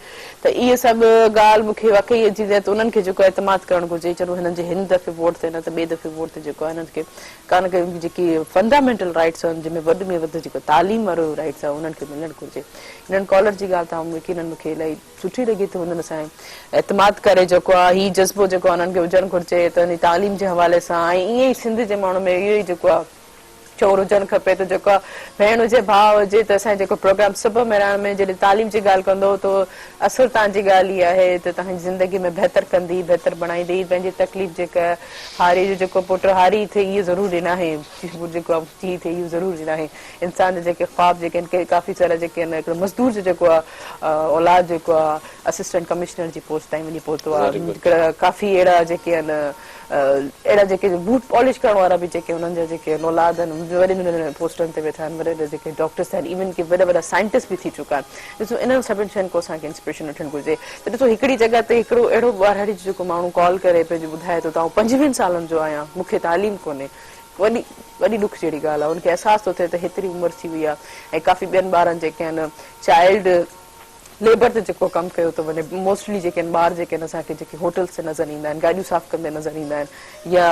ته اهي سڀ ڳالهه مون کي واقعي عجيب لڳي ته انهن کي جيڪو اعتماد ڪرڻ گهرجي چلو هنن جي هن دفعي ووٽ تي نه ته ٻئي دفعي ووٽ تي جيڪو آهي هنن کي ڪا نه ڪا جيڪي فنڊامينٽل رائٽس آهن جنهن ۾ وڏ ۾ وڌ جيڪو تعليم وارو رائٽس آهي انهن کي ملڻ گهرجي هنن ڪالر جي ڳالهه ته يقينن مون کي الاهي سٺي لڳي ته هنن اسان اعتماد ڪري جيڪو آهي هي جذبو جيڪو آهي انهن کي هجڻ گهرجي ته تعليم جي حوالي سان ۽ ائين ئي سنڌ جي ماڻهن ۾ اهو ئي جيڪو آهي. شعور هجڻ کپي ته جيڪو ڀيڻ هجي ڀاء هجي ته اسان جيڪو پروگرام صبح مهراڻ ۾ جڏهن تعليم جي ڳالهه ڪندو ته اصل توهان جي ڳالهه اها آهي ته توهان جي زندگي ۾ بهتر ڪندي بهتر بڻائيندي پنهنجي تڪليف جيڪا هاري جو جيڪو پٽ هاري ٿئي اهو ضروري ناهي جيڪو ٿي ٿئي اهو ضروري ناهي انسان جا جيڪي خواب جيڪي آهن ڪافي سارا جيڪي آهن هڪڙو مزدور جو جيڪو آهي اولاد جيڪو آهي اسسٽنٽ ڪمشنر جي پوسٽ تائين وڃي پهتو آهي ڪافي اهڙا جيڪي آهن اهڙا جيڪي بوٽ پالش ڪرڻ وارا به جيڪي انهن جا جيڪي اولاد آهن وڏين وڏين پوسٽن تي ويٺا آهن وڏا وڏا جيڪي ڊاڪٽرس آهن ايون ڪي وڏا وڏا سائنٽسٽ به ٿي چڪا آهن ڏسو انهن سڀني شين کان اسان کي انسپريشن وٺڻ گهرجي ته ڏسو هڪڙي جڳهه تي هڪڙو اهڙو ٻهراڙي جو جيڪو ماڻهو ڪال ڪري پنهنجو ٻڌائي ٿو ته آئون پنجويهن سالن جو آهيان مون کي تعليم ڪونهي وڏي وڏي ڏک جهڙي ڳالهه آهي ان کي احساس ٿو ٿئي ته هيتري عمر ٿي وئي آهي ۽ ڪافي ٻين ٻارن جيڪي آهن چائلڊ ليبر تي جيڪو ڪم ڪيو ٿو وڃي موسٽلي جيڪي آهن ٻار جيڪي آهن اسان کي جيڪي هوٽلز تي نظر ايندا آهن گاڏيون صاف ڪندي نظر ايندا آهن يا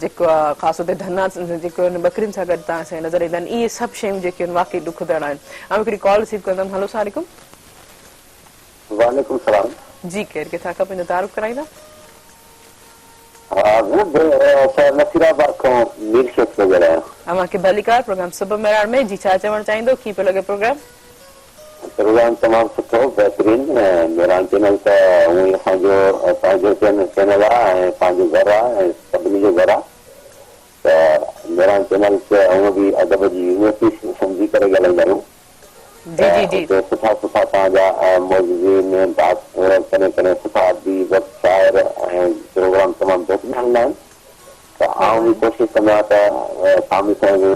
جيڪو آهي خاص طور تي ڌنا جيڪو آهن ٻڪرين سان گڏ تان اسان کي نظر ايندا آهن اهي سڀ شيون جيڪي آهن واقعي ڏکندڙ آهن آئون هڪڙي ڪال رسيو ڪندم هلو السلام عليڪم. وعليڪم السلام. جي ڪير ڪٿان کان پنهنجو تعارف ڪرائيندا. ها شهر نصير آباد کان مير شيخ پيو ڳالهايان. اوهان کي ڀليڪار پروگرام صبح مهراڻ ۾ جي ڇا چوڻ چاهيندو ڪيئن پيو لڳي پروگرام. پروگرام تمام سٺو بهترين مهراڻ چينل ته هونئن ئي اسان جو پنهنجو چينل آ ۽ پنهنجو گهر آ ۽ سڀني جو گهر آ ته مهراڻ چينل ته هونئن به ادب جي يونيورسٽي سمجهي ڪري ڳالهائيندا آهيون ته اتي سٺا سٺا توهان جا معززين ڪڏهن ڪڏهن سٺا اديب شاعر ۽ پروگرام تمام بهترين هلندا آهن ته آئون به ڪوشش ڪندو آهيان ته سامي سائين جو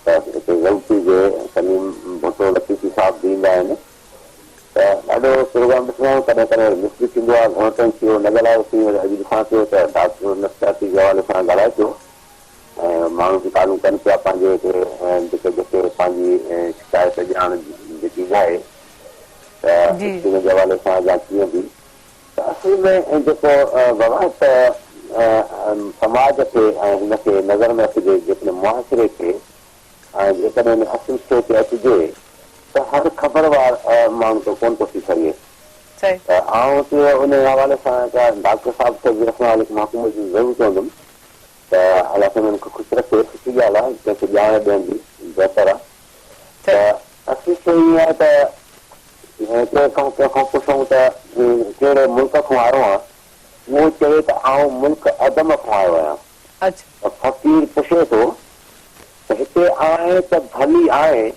ته هتي ضرور ٿيجي، سليم ڀٽو لطيفي صاحب به ايندا آهن ته ڏاڍو پروگرام ڏسندا آهيون، ڪڏهن ڪڏهن وري مس به ٿيندو آهي، گهڻو ٽائيم ٿي ويو نه ڳالهايوسين، وري اڄ ڏسان پيو ته ڊاڪٽر نفسياتي جي حوالي سان ڳالهائي پيو ۽ ماڻهو به ڪالون ڪن پيا پنهنجي هتي جيڪي جيڪي پنهنجي شڪايت ڄاڻ جيڪي به آهي ته اسڪول جي حوالي سان يا ڪيئن به ته اصل ۾ جيڪو بابا ته سماج کي ۽ هن کي نظر ۾ رکجي جيڪڏهن معاشري کي ۽ جيڪڏهن ان اصل شيء تي اچجي ته هر خبر وار ماڻهو ته ڪونه ٿو ٿي سگهي ته آئون ته ان حوالي سان ڊاڪٽر صاحب کي به اسلام عليڪم حڪومت جي ضرور چوندم ته الله سائين انهن کي خوش رکي سٺي ڳالهه آهي ڪنهن کي ڄاڻ ڏيڻ جي بهتر آهي ته اصل شيء ائين آهي ته ڪنهن کان ڪنهن کان پڇون ته ڪهڙي ملڪ کان آيو آهين؟ اهو چوي ته آئون ملڪ عدم کان آيو آهيان. ته فقير پڇي ٿو ته هتي آئين ته ڀلي آئين،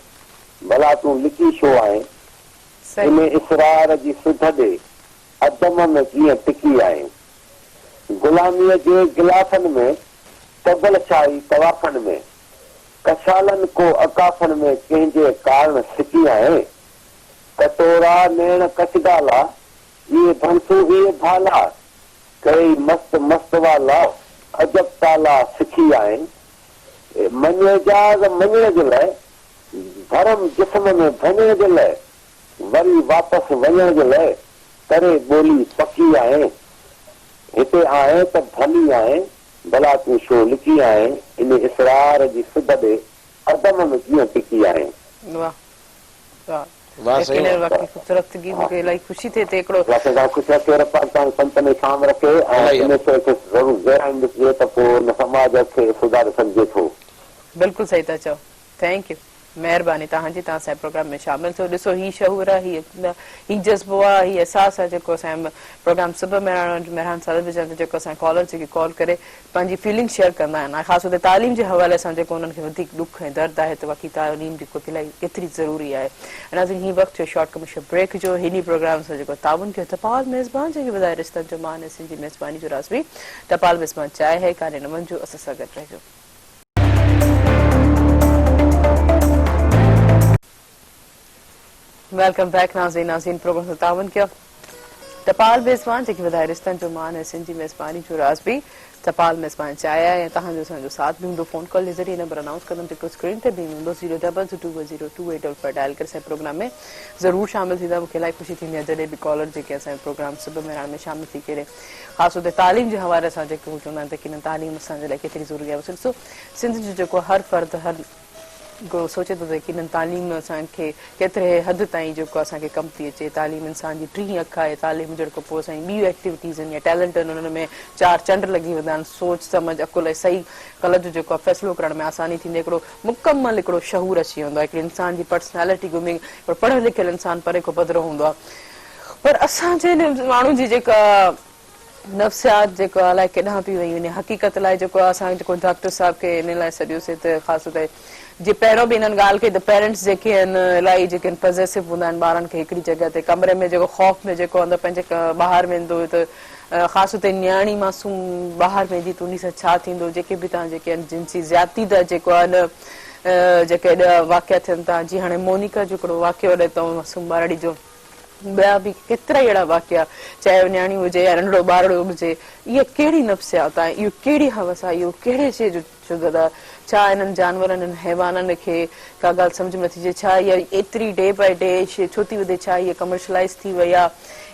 ڀلا تون لڪي ڇو آئين؟ ان اسرار جي سڌ ڏي، عدم ۾ ڪيئن ٽڪي آئين؟ غلاميء جي غلافن ۾، طبل ڇائي طوافن ۾، ڪشالن ڪو اڪافن ۾ ڪنهن جي ڪارڻ سڪي آهين؟ ڪٽورا نيڻ ڪچگالا، اهي ڀنسون اهي ڀالا، ڪيئي مست مست والا، عجب تالا سکي آهين؟ مڃ اعجاز مڃڻ جي لئه، ڀرم جسم ۾ ڀڃڻ جي لئه، وري واپس وڃڻ جي لئه، ڪري ٻولي پڪي آهين؟ هتي آهين ته ڀلي آهين، ڀلا تون ڇو لڪي آئين، ان اسرار جي سڌ ڏي، عدم ۾ ڪيئن ٽڪي آئين. واه واه واه سائين يقينن واه. واقعي خوبصورت گيت مونکي الاهي خوشي ٿئي ٿي هڪڙو. الله سائين توهان خوش رکي رب پاڪ توهان کي پنچ ۾ شام رکي ۽ ان شيء کي ضرور گهرائي ڏسجي ته پوء ان سماج کي سڌاري سگهجي ٿو. بلڪل صحيح ٿا چئو thank you. مهرباني توهان جي توهان اسان جي پروگرام ۾ شامل ٿيو ڏسو هي شعور آ هي هي جذبو آ هي احساس آ جيڪو اسان جي پروگرام صبح مهراڻ مهراڻ سادت وجهان تي جيڪو اسان جا ڪالر جيڪي ڪال ڪري پنهنجي فيلنگ شيئر ڪندا آهن ۽ خاص طور تي تعليم جي حوالي سان جيڪو انهن کي وڌيڪ ڏک ۽ درد آهي ته واقعي تعليم جيڪو الائي ڪيتري ضروري آهي ناظرين هي وقت ٿيو شارٽ ڪمرشل بريڪ جو هن پروگرام سان جيڪو تعاون ڪيو ٽپال ميزبان جنهن کي ٻڌائي رشتن جو مان ۽ سنڌ جي ميزباني جو راز به ٽپال ميزبان چاهي هي ڪانهي نه منجو اسان سان گڏ رهجو. Welcome back ناظرين ناظرين پروگرام سان تعاون ڪيو ٽپال ميزبان جيڪي وڌائي رشتن جو مان ۽ سنڌ جي ميزباني جو راز به ٽپال ميزبان چاهي آهي ۽ توهان جو اسان جو ساٿ به هوندو فون ڪال جي ذريعي نمبر انائونس ڪندم جيڪو اسڪرين تي به هوندو zero double two two zero two eight double five dial ڪري اسان پروگرام ۾ ضرور شامل ٿيندا مونکي الاهي خوشي ٿيندي آهي جڏهن به ڪالر جيڪي اسان پروگرام صبح مهراڻ ۾ شامل ٿي ڪري خاص طور تي تعليم جي حوالي سان جيڪي هو چوندا آهن ته ڪيئن تعليم اسان جي لاء ڪيتري ضروري آهي بس ڏسو سنڌ جو جيڪو هر فرد هر هڪڙو سوچي ٿو ته يقينن تعليم اسان کي ڪيتري حد تائين جيڪو اسان کي ڪم ٿي اچي. تعليم انسان جي ٽين اک آهي. تعليم هجڻ کان پوء اسان جون ٻيون ايڪٽيوٽيز آهن يا ٽيلنٽ آهن انهن ۾ چار چنڊ لڳي ويندا آهن. سوچ سمجهه عقل ۽ صحيح غلط جو جيڪو آهي فيصلو ڪرڻ ۾ آساني ٿيندي آهي. هڪڙو مڪمل هڪڙو شعور اچي ويندو آهي. هڪڙي انسان جي پرسنالٽي گهمي هڪڙو پڙهيل لکيل انسان پري کان پڌرو هوندو آهي. پر اسان جي ماڻهن جي جيڪا نفسيات جيڪو الائي ڪيڏانهن پئي وئي وڃي حقيقت لاء جيڪو اسان جيڪو ڊاڪٽر صاحب کي ان لاء سڏيوسي ته خاص طور تي جي پهريون به انهن ڳالهه ڪئي ته پيرنٽس جيڪي آهن الائي جيڪي آهن پزيسو هوندا آهن ٻارن کي هڪڙي جڳهه تي ڪمري ۾ جيڪو خوف ۾ جيڪو اندر پنهنجي ٻاهر ويندو ته خاص طور تي نياڻي معصوم ٻاهر ويندي ته انهي سان ڇا ٿيندو جيڪي به تان جيڪي آهن جنسي زيادتي جا جيڪو آهن جيڪي ايڏا واقعا ٿين ٿا جي هاڻي مونيڪا جو هڪڙو واقعو هلي ٿو معصوم ٻارڙي جو ٻيا به ڪيترائي اهڙا واقعا، چاهي اهو نياڻي هجي يا ننڍڙو ٻارڙو هجي، اها ڪهڙي نفسيات آهي، اهو ڪهڙي هوس آهي، اهو ڪهڙي شيء جو شدت آهي، ڇا انهن جانورن، انهن حيوانن کي ڪا ڳالهه سمجهه ۾ نٿي اچي، ڇا اها ايتري ڊي باء ڊي شيء ڇو ٿي وڌي، ڇا هيء ڪمرشلائيز ٿي وئي آهي،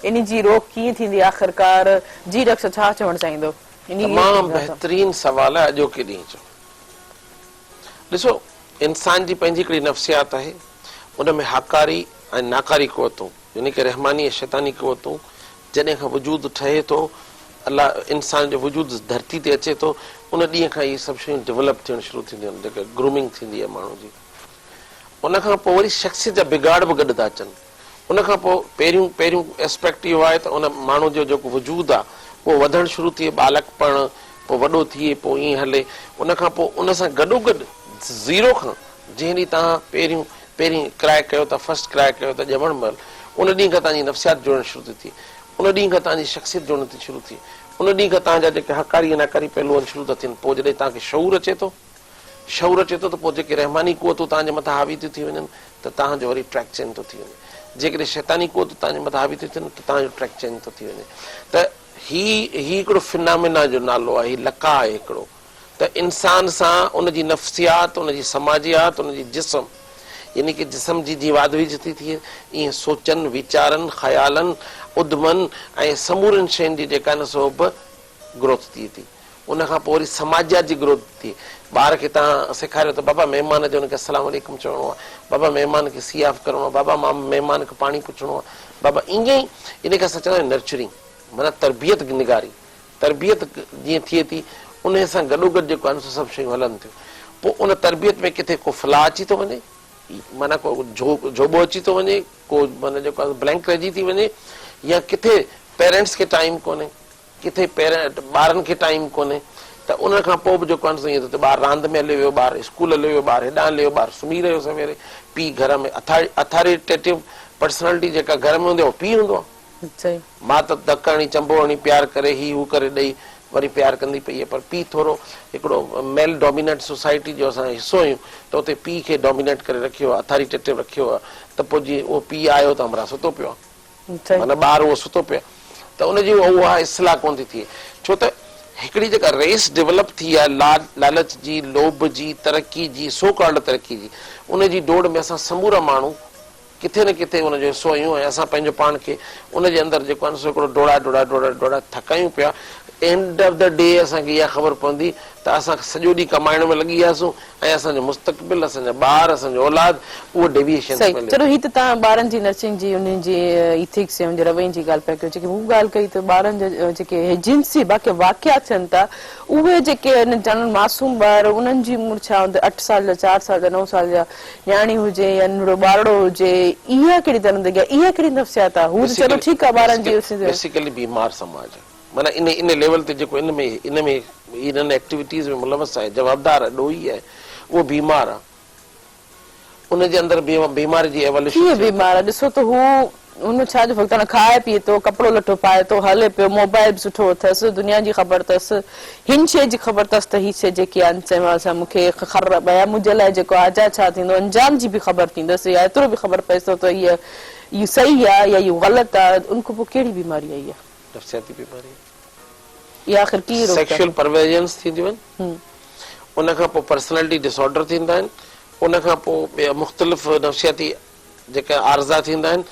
انهي جي روڪ ڪيئن ٿيندي آخرڪار؟ جي ڊاڪٽر صاحب ڇا چوڻ چاهيندو؟ تمام بهترين سوال آهي اڄوڪي ڏينهن جو. ڏسو انسان جي پنهنجي هڪڙي نفسيات آهي، ان ۾ هاڪاري ۽ ناڪاري قوتون يعني ڪه رحماني ۽ شيطاني قوتون جڏهن کان وجود ٺهي ٿو الله انسان جو وجود ڌرتي تي اچي ٿو ان ڏينهن کان اهي سڀ شيون ڊولپ ٿيڻ شروع ٿينديون آهن جيڪا گرومنگ ٿيندي آهي ماڻهو جي ان کان پوء وري شخصيت جا بگاڙ به گڏ ٿا اچن ان کان پوء پهريون پهريون اسپيڪٽ اهو آهي ته ان ماڻهو جو جيڪو وجود آهي اهو وڌڻ شروع ٿئي ٻالڪپڻ پوء وڏو ٿئي پوء ائين هلي ان کان پوء ان سان گڏوگڏ زيرو کان جنهن ڏينهن توهان پهريون پهرين ڪرائي ڪيو ٿا فرسٽ ڪرائي ڪيو ٿا ڄمڻ مهل ان ڏينهن کان توهان جي نفسيات جڙڻ شروع ٿي ٿئي ان ڏينهن کان توهان جي شخصيت جڙڻ ٿي شروع ٿئي ان ڏينهن کان توهان جا جيڪي هاڪاري ۽ ناڪاري پهلو آهن شروع ٿا ٿين پوء جڏهن توهان کي شعور اچي ٿو شعور اچي ٿو ته پوء جيڪي رحماني قوتون توهان جي مٿان حاوي ٿيون ٿي وڃن ته توهان جو وري ٽريڪ چينج ٿو ٿي وڃي. جيڪڏهن شيطاني قوتون توهان جي مٿان حاوي ٿيون ٿين ته توهان جو ٽريڪ چينج ٿو ٿي وڃي. ته هي هي هڪڙو فنامينا جو نالو آهي، هي لقاء آهي هڪڙو ته انسان سان ان جي نفسيات، ان جي سماجيات، ان جي جسم يعني ڪه جسم جي جيئن واڌ ويجهه ٿي ٿئي ايئن سوچن، ويچارن، خيالن، ادمن ۽ سمورين شين جي جيڪا نه سو به گروٿ ٿئي ٿي. ان کان پوء وري سماجيات جي گروٿ ٿئي. ٻار کي توهان سيکاريو ته بابا مهمان اچي ان کي السلام عليڪم چوڻو آهي، بابا مهمان کي سي آف ڪرڻو آهي، بابا مهمان کي پاڻي پڇڻو آهي، بابا ائين ئي ان کي اسان چوندا آهيون نرچرنگ معنيٰ تربيت نگاري. تربيت جيئن ٿئي ٿي انهي سان گڏوگڏ جيڪو آهن سو سڀ شيون هلن ٿيون. پوء ان تربيت ۾ ڪٿي ڪو فلاء اچي ٿو وڃي معنيٰ ڪو جهوٻو اچي ٿو وڃي، ڪو معنيٰ جيڪو آهي بلينڪ رهجي ٿي وڃي يا ڪٿي پيرنٽس کي ٽائيم ڪونهي. ڪٿي پيرنٽ ٻارن کي ٽائيم ڪونهي ته ان کان پوء به جيڪو آهي سو ائين ٿو ٿئي ٻار راند ۾ هليو ويو ٻار اسڪول هليو ويو ٻار هيڏانهن هليو ويو ٻار سمهي رهيو سويري پيء گهر ۾ اٿاريٽيٽو پرسنالٽي جيڪا گهر ۾ هوندي آهي اهو پيء هوندو آهي ماء ته ڌڪ هڻي چنبو هڻي پيار ڪري هي هو ڪري ڏئي وري پيار ڪندي پئي آهي پر پيء ٿورو هڪڙو ميل ڊوميننٽ سوسائٽي جو اسان حصو آهيون ته اتي پيء کي ڊوميننٽ ڪري رکيو آهي اٿاريٽيٽو رکيو آهي ته پوء جيئن اهو پيء آيو ته همراهه ستو پيو آهي. معنيٰ ٻار اهو ستو پيو آهي ته ان جي اها اصلاح ڪونه ٿي ٿئي ڇو ته هڪڙي جيڪا ريس ڊولپ ٿي آهي لالچ جي، لوڀ جي، ترقي جي، سو ڪالڊ ترقي جي ان جي ڊوڙ ۾ اسان سمورا ماڻهو ڪٿي نه ڪٿي ان جو حصو آهيون ۽ اسان پنهنجو پاڻ کي ان جي اندر جيڪو آهي نه سو هڪڙو ڊوڙائي ڊوڙائي ڊوڙائي ڊوڙائي ٿڪايون پيا اينڊ آف the D اسان کي اها خبر پوندي ته اسان سڄو ڏينهن ڪمائڻ ۾ لڳي وياسون ۽ اسان جو مستقبل، اسان جا ٻار، اسان جو اولاد اهو ڊيويئيشنس صحيح ۾ لڳي. چلو هي ته توهان ٻارن جي نرچنگ جي انهن جي ايٿڪس يا ان جي روين جي ڳالهه پيا ڪيو جيڪي مون ڳالهه ڪئي ته ٻارن جا جيڪي هي جنسي باقي واقعا ٿين ٿا اهي جيڪي آهن جانور معصوم ٻار انهن جي عمر ڇا هوندي اٺ سال جا چار سال جا نو سال جا نياڻي هجي يا ننڍڙو ٻارڙو هجي اها ڪهڙي درندگي آهي اها ڪهڙي نفسيات آهي هو ته چلو ٺيڪ آهي ٻارن جي بيسيڪلي بيمار سماج آهي. معنيٰ ان ان ليول تي جيڪو ان ۾ ان ۾ انهن ايڪٽيوٽيز ۾ ملوث آهي، جوابدار آهي، ڏوهي آهي، اهو بيمار آهي. ان جي اندر بيماري جي ايواليوشن ڪيئن ٿئي ٿي. بيمار آهي؟ ڏسو ته هو ان ۾ ڇا جو فرق آهي؟ کائي پيئي ٿو، ڪپڙو لٽو پائي ٿو، هلي پيو، موبائل به سٺو اٿس، دنيا جي خبر اٿس، هن شيء جي خبر اٿس ته هي شيء جيڪي آهن سي سان مون کي خر يا منهنجي لاء جيڪو آجا ڇا ٿيندو، انجام جي به خبر ٿيندس يا ايترو به خبر پئيس ٿو ته هيء اهو صحيح آهي يا اهو غلط آهي، ان کان پوء ڪهڙي بيماري آئي آهي؟ نفسياتي بيماري اها آخر ڪيئن روڪجي؟ سيڪشوئل پرويزنس ٿينديون آهن ان کان پوء پرسنالٽي ڊس آرڊر ٿيندا آهن ان کان پوء ٻيا مختلف نفسياتي جيڪا عارضا ٿيندا آهن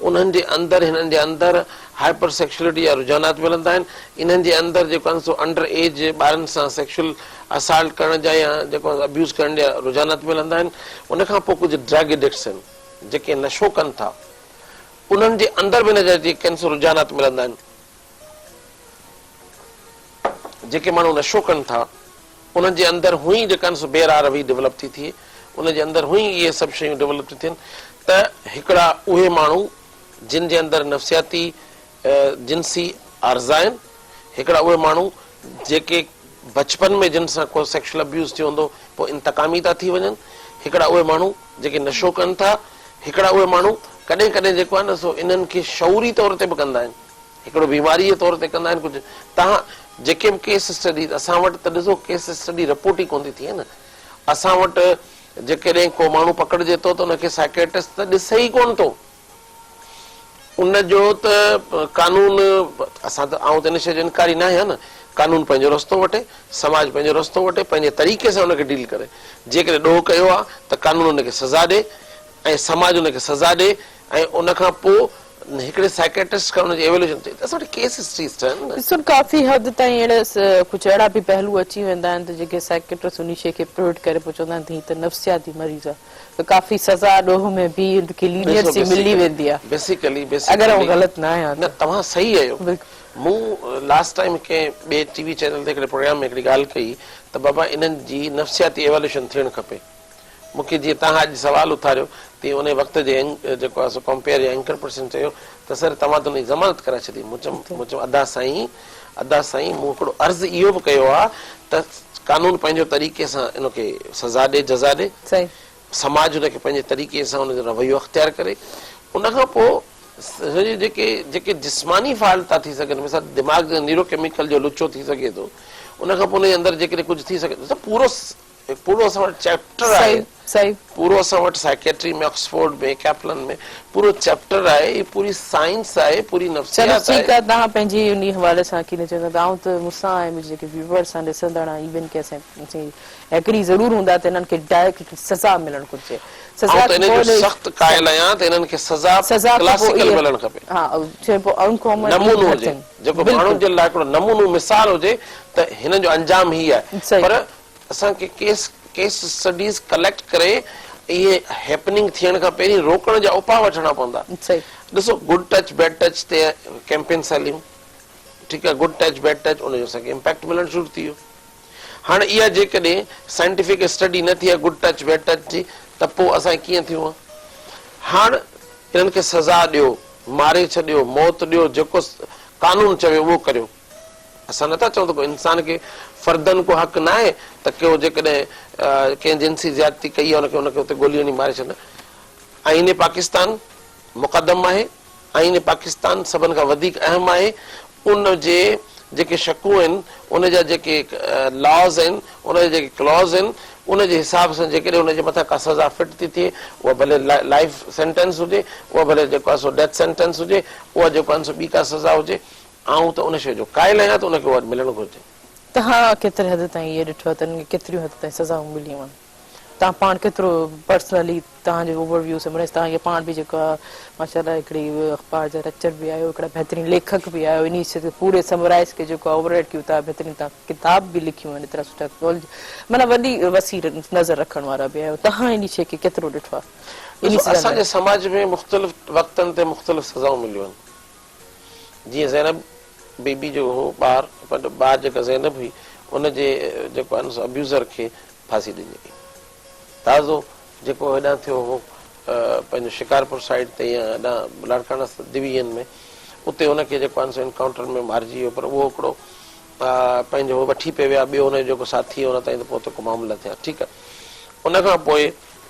انهن جي اندر هنن جي اندر هائپر سيڪشوئلٽي جا رجحانات ملندا آهن. انهن جي اندر جيڪو آهن سو انڊر ايج ٻارن سان سيڪشوئل اسالٽ ڪرڻ جا يا جيڪو آهي ابيوز ڪرڻ جا رجحانات ملندا آهن. ان کان پوء ڪجهه ڊرگ ايڊڪٽس آهن جيڪي نشو ڪن ٿا انهن جي اندر به ان جا جيڪي آهن سو رجحانات ملندا آهن. جيڪي ماڻهو نشو ڪن ٿا انهن جي اندر هونئن ئي جيڪا آهن سو بي راهه روي ڊولپ ٿي ٿئي، انهن جي اندر هونئن ئي اهي سڀ شيون ڊولپ ٿيون ٿين ته هڪڙا اهي ماڻهو جن جي اندر نفسياتي جنسي عارضا آهن، هڪڙا اهي ماڻهو جيڪي بچپن ۾ جن سان ڪو سيڪشل ابيوز ٿيو هوندو پوء انتقامي ٿا ٿي وڃن، هڪڙا اهي ماڻهو جيڪي نشو ڪن ٿا، هڪڙا اهي ماڻهو ڪڏهن ڪڏهن جيڪو آهي نه سو انهن کي شعوري طور تي به ڪندا آهن. هڪڙو بيماري جي طور تي ڪندا آهن ڪجهه تهان جيڪي به ڪيس اسٽڊي اسان وٽ ته ڏسو ڪيس اسٽڊي رپورٽ ئي ڪونه ٿي ٿئي نه اسان وٽ جيڪڏهن ڪو ماڻهو پڪڙجي ٿو ته ان کي سائڪيٽرسٽ ته ڏسي ئي ڪونه ٿو ان جو ته قانون اسان ته آئون ته ان شيء جو انڪاري نه آهيان نه قانون پنهنجو رستو وٺي سماج پنهنجو رستو وٺي پنهنجي طريقي سان ان کي ڊيل ڪري جيڪڏهن ڏوهه ڪيو آهي ته قانون ان کي سزا ڏي ۽ سماج ان کي سزا ڏي ۽ ان کان پوء هڪڙي سائيڪيٽرسٽ کان ان جي ايويلوئيشن ٿئي ته اسان وٽ ڪيس هسٽريز ٺهن نه. ڏسو ڪافي حد تائين اهڙا ڪجهه اهڙا به پهلو اچي ويندا آهن ته جيڪي سائيڪيٽرسٽ انهي شيء کي پرووٽ ڪري پوء چوندا آهن ته هي ته نفسياتي مريض آهي ته ڪافي سزا ڏوهه ۾ به هن کي ڏسو لينيئنسي ملي ويندي آهي بيسيڪلي اگر آئون بيسيڪلي غلط نه آهيان نه ته. توهان صحيح آهيو بلڪل. مون لاسٽ ٽائيم ڪنهن ٻئي ٽي وي چينل تي هڪڙي پروگرام ۾ هڪڙي ڳالهه ڪئي ته بابا انهن جي نفسياتي ايويلوئيشن ٿيڻ کپي. مون کي جيئن توهان اڄ سوال اٿاريو تيئن انهي وقت جي جيڪو آهي سو ڪمپيئر يا اينڪر پرسن چيو ته سر توهان ته ان جي ضمانت ڪرائي ڇڏي. مون چيم مون چيم ادا سائين ادا سائين مون هڪڙو عرض اهو به ڪيو آهي ته قانون پنهنجو طريقي سان ان کي سزا ڏي جزا ڏي سماج ان کي پنهنجي طريقي سان ان جو رويو اختيار ڪري ان کان پوء سڄي جيڪي جيڪي جسماني فالٽ ٿا ٿي سگهن مثال دماغ جي نيورو ڪيميڪل جو لچو ٿي سگهي ٿو ان کان پوء ان جي اندر جيڪڏهن ڪجهه ٿي سگهي ٿو ته پورو هڪ پورو اسان وٽ چيپٽر آهي صحيح پورو اسان وٽ سائيڪيٽري ۾ آڪسفورڊ ۾ ڪيپلن ۾ پورو چيپٽر آهي هي پوري سائنس آهي پوري چلو نفسيات ٺيڪ آهي. آهي توهان پنهنجي انهي حوالي سان ڪي نه چوندا ته آئون ته مون سان ۽ منهنجي جيڪي ويوئرس آهن ڏسندڙ آهن ايون ڪي اسان جي ايگري ضرور هوندا ته انهن کي ڊائريڪٽ هڪڙي سزا ملڻ گهرجي سزا آئون ته کان انهن پوء جو سخت قائل آهيان ته انهن کي سزا سزا کان پوء ڪلاسيڪل اهي ملڻ کپي ها چئي پوء ان ڪامن نمونو هجي جيڪو ماڻهن جي لاء هڪڙو نمونو مثال هجي ته هنن جو انجام هي آهي صحيح پر اسان کي ڪيس ڪيس اسٽڊيز ڪليڪٽ ڪري اهي هيپننگ ٿيڻ کان پهرين روڪڻ جا اپاء وٺڻا پوندا. صحيح. ڏسو گڊ ٽچ بيڊ ٽچ تي ڪيمپينس هليون ٺيڪ آهي گڊ ٽچ بيڊ ٽچ ان جو اسان کي امپيڪٽ ملڻ شروع ٿي ويو هاڻي اها جيڪڏهن سائنٽيفڪ اسٽڊي نه ٿي آهي گڊ ٽچ بيڊ ٽچ جي ته پوء اسان ڪيئن ٿيون ها هاڻ انهن کي سزا ڏيو ماري ڇڏيو موت ڏيو جيڪو قانون چوي اهو ڪريو. اسان نٿا چئون ته ڪو انسان کي فردن ڪو حق ناهي ته ڪو جيڪڏهن ڪنهن جنسي زيادتي ڪئي آهي ان کي ان کي اتي گولي هڻي ماري ڇڏ. آئين پاڪستان مقدم آهي، آئين پاڪستان سڀن کان وڌيڪ اهم آهي، ان جي جيڪي شقون آهن، ان جا جيڪي لاز آهن، ان جا جيڪي ڪلاز آهن، ان جي حساب سان جيڪڏهن ان جي مٿان ڪا سزا فٽ ٿي ٿئي اها ڀلي لائيف سينٽينس هجي، اها ڀلي جيڪو آهي سو ڊيٿ سينٽينس هجي، اها جيڪو آهي سو ٻي ڪا سزا هجي، آئون ته ان شيء جو قائل آهيان ته ان کي اها ملڻ گهرجي. توهان ڪيتري حد تائين اهي ڏٺو آهي ته انهن کي ڪيتريون حد تائين سزائون مليون آهن؟ توهان پاڻ ڪيترو پرسنلي توهان جو اوور ويو سمرائز توهان کي پاڻ به جيڪو آهي ماشاء الله هڪڙي اخبار جا رچر به آهيو هڪڙا بهترين ليکڪ به آهيو انهي شيء کي پوري سمرائز کي جيڪو آهي اوور رائيٽ ڪيو ٿا بهترين توهان ڪتاب به لکيون آهن ايترا سٺا ناليج معنيٰ وڏي وسيع نظر رکڻ وارا به آهيو توهان انهي شيء کي ڪيترو ڏٺو آهي انهي ڏسو سزا اسان جي سماج ۾ مختلف وقتن تي مختلف سزائون مليون آهن. جيئن زينب بي بي جو هو ٻار ٻار جيڪا زينب هئي ان جي جيڪو آهي سو ابيوزر کي ڦاسي ڏني وئي. تازو جيڪو هيڏانهن ٿيو هو پنهنجو شڪارپور سائيڊ تي يا هيڏانهن لاڙڪاڻا ڊويزن ۾ اتي ان کي جيڪو آهي سو انڪائونٽر ۾ مارجي ويو پر اهو هڪڙو پنهنجو هو وٺي پئي ويا ٻيو هن جو جيڪو ساٿي هو ان تائين ته پهتو ڪو معاملا ٿيا ٺيڪ آهي ان کان پوء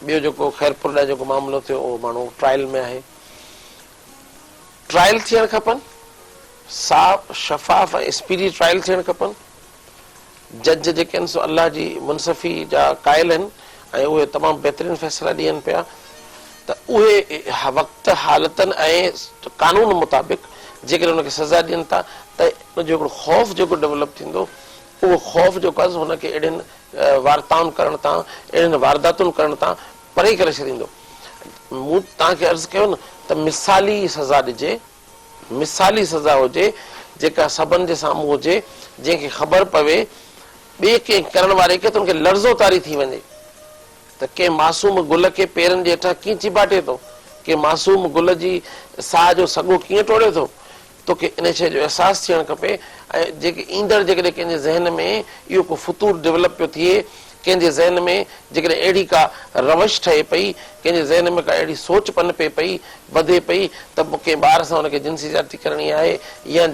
ٻيو جيڪو خيرپور ڏانهن جيڪو معاملو ٿيو اهو ماڻهو ٽرائل ۾ آهي. ٽرائل ٿيڻ کپن، صاف شفاف ۽ اسپيڊي ٽرائل ٿيڻ کپن، جج جيڪي آهن سو الله جي منصفي جا قائل آهن ۽ اهي تمام بهترين فيصلا ڏين پيا ته اهي وقت حالتن ۽ قانون مطابق جيڪڏهن ان کي سزا ڏين ٿا ته ان جو هڪڙو خوف جيڪو ڊولپ ٿيندو اهو خوف جيڪو آهي سو هن کي اهڙين وارتائن ڪرڻ تان اهڙين وارداتن ڪرڻ تان پري ڪري ڇڏيندو. مون توهان کي عرض ڪيو نه ته مثالي سزا ڏجي، مثالي سزا هجي جيڪا سڀن جي سامهون هجي، جنهن کي خبر پوي، ٻئي ڪنهن ڪرڻ واري کي ته ان کي لرزو طاري ٿي وڃي ته ڪنهن معصوم گل کي پيرن جي هيٺان ڪيئن چيڀاٽي ٿو، ڪنهن معصوم گل جي ساهه جو سڳو ڪيئن ٽوڙي ٿو، توکي ان شيء جو احساس ٿيڻ کپي ۽ جيڪي ايندڙ جيڪڏهن ڪنهن جي ذهن ۾ اهو ڪو فتور ڊولپ پيو ٿئي، ڪنهن جي ذهن ۾ جيڪڏهن اهڙي ڪا روش ٺهي پئي، ڪنهن جي ذهن ۾ ڪا اهڙي سوچ پنپي پئي، وڌي پئي ته پوء ڪنهن ٻار سان ان کي جنسي زيادتي ڪرڻي آهي يا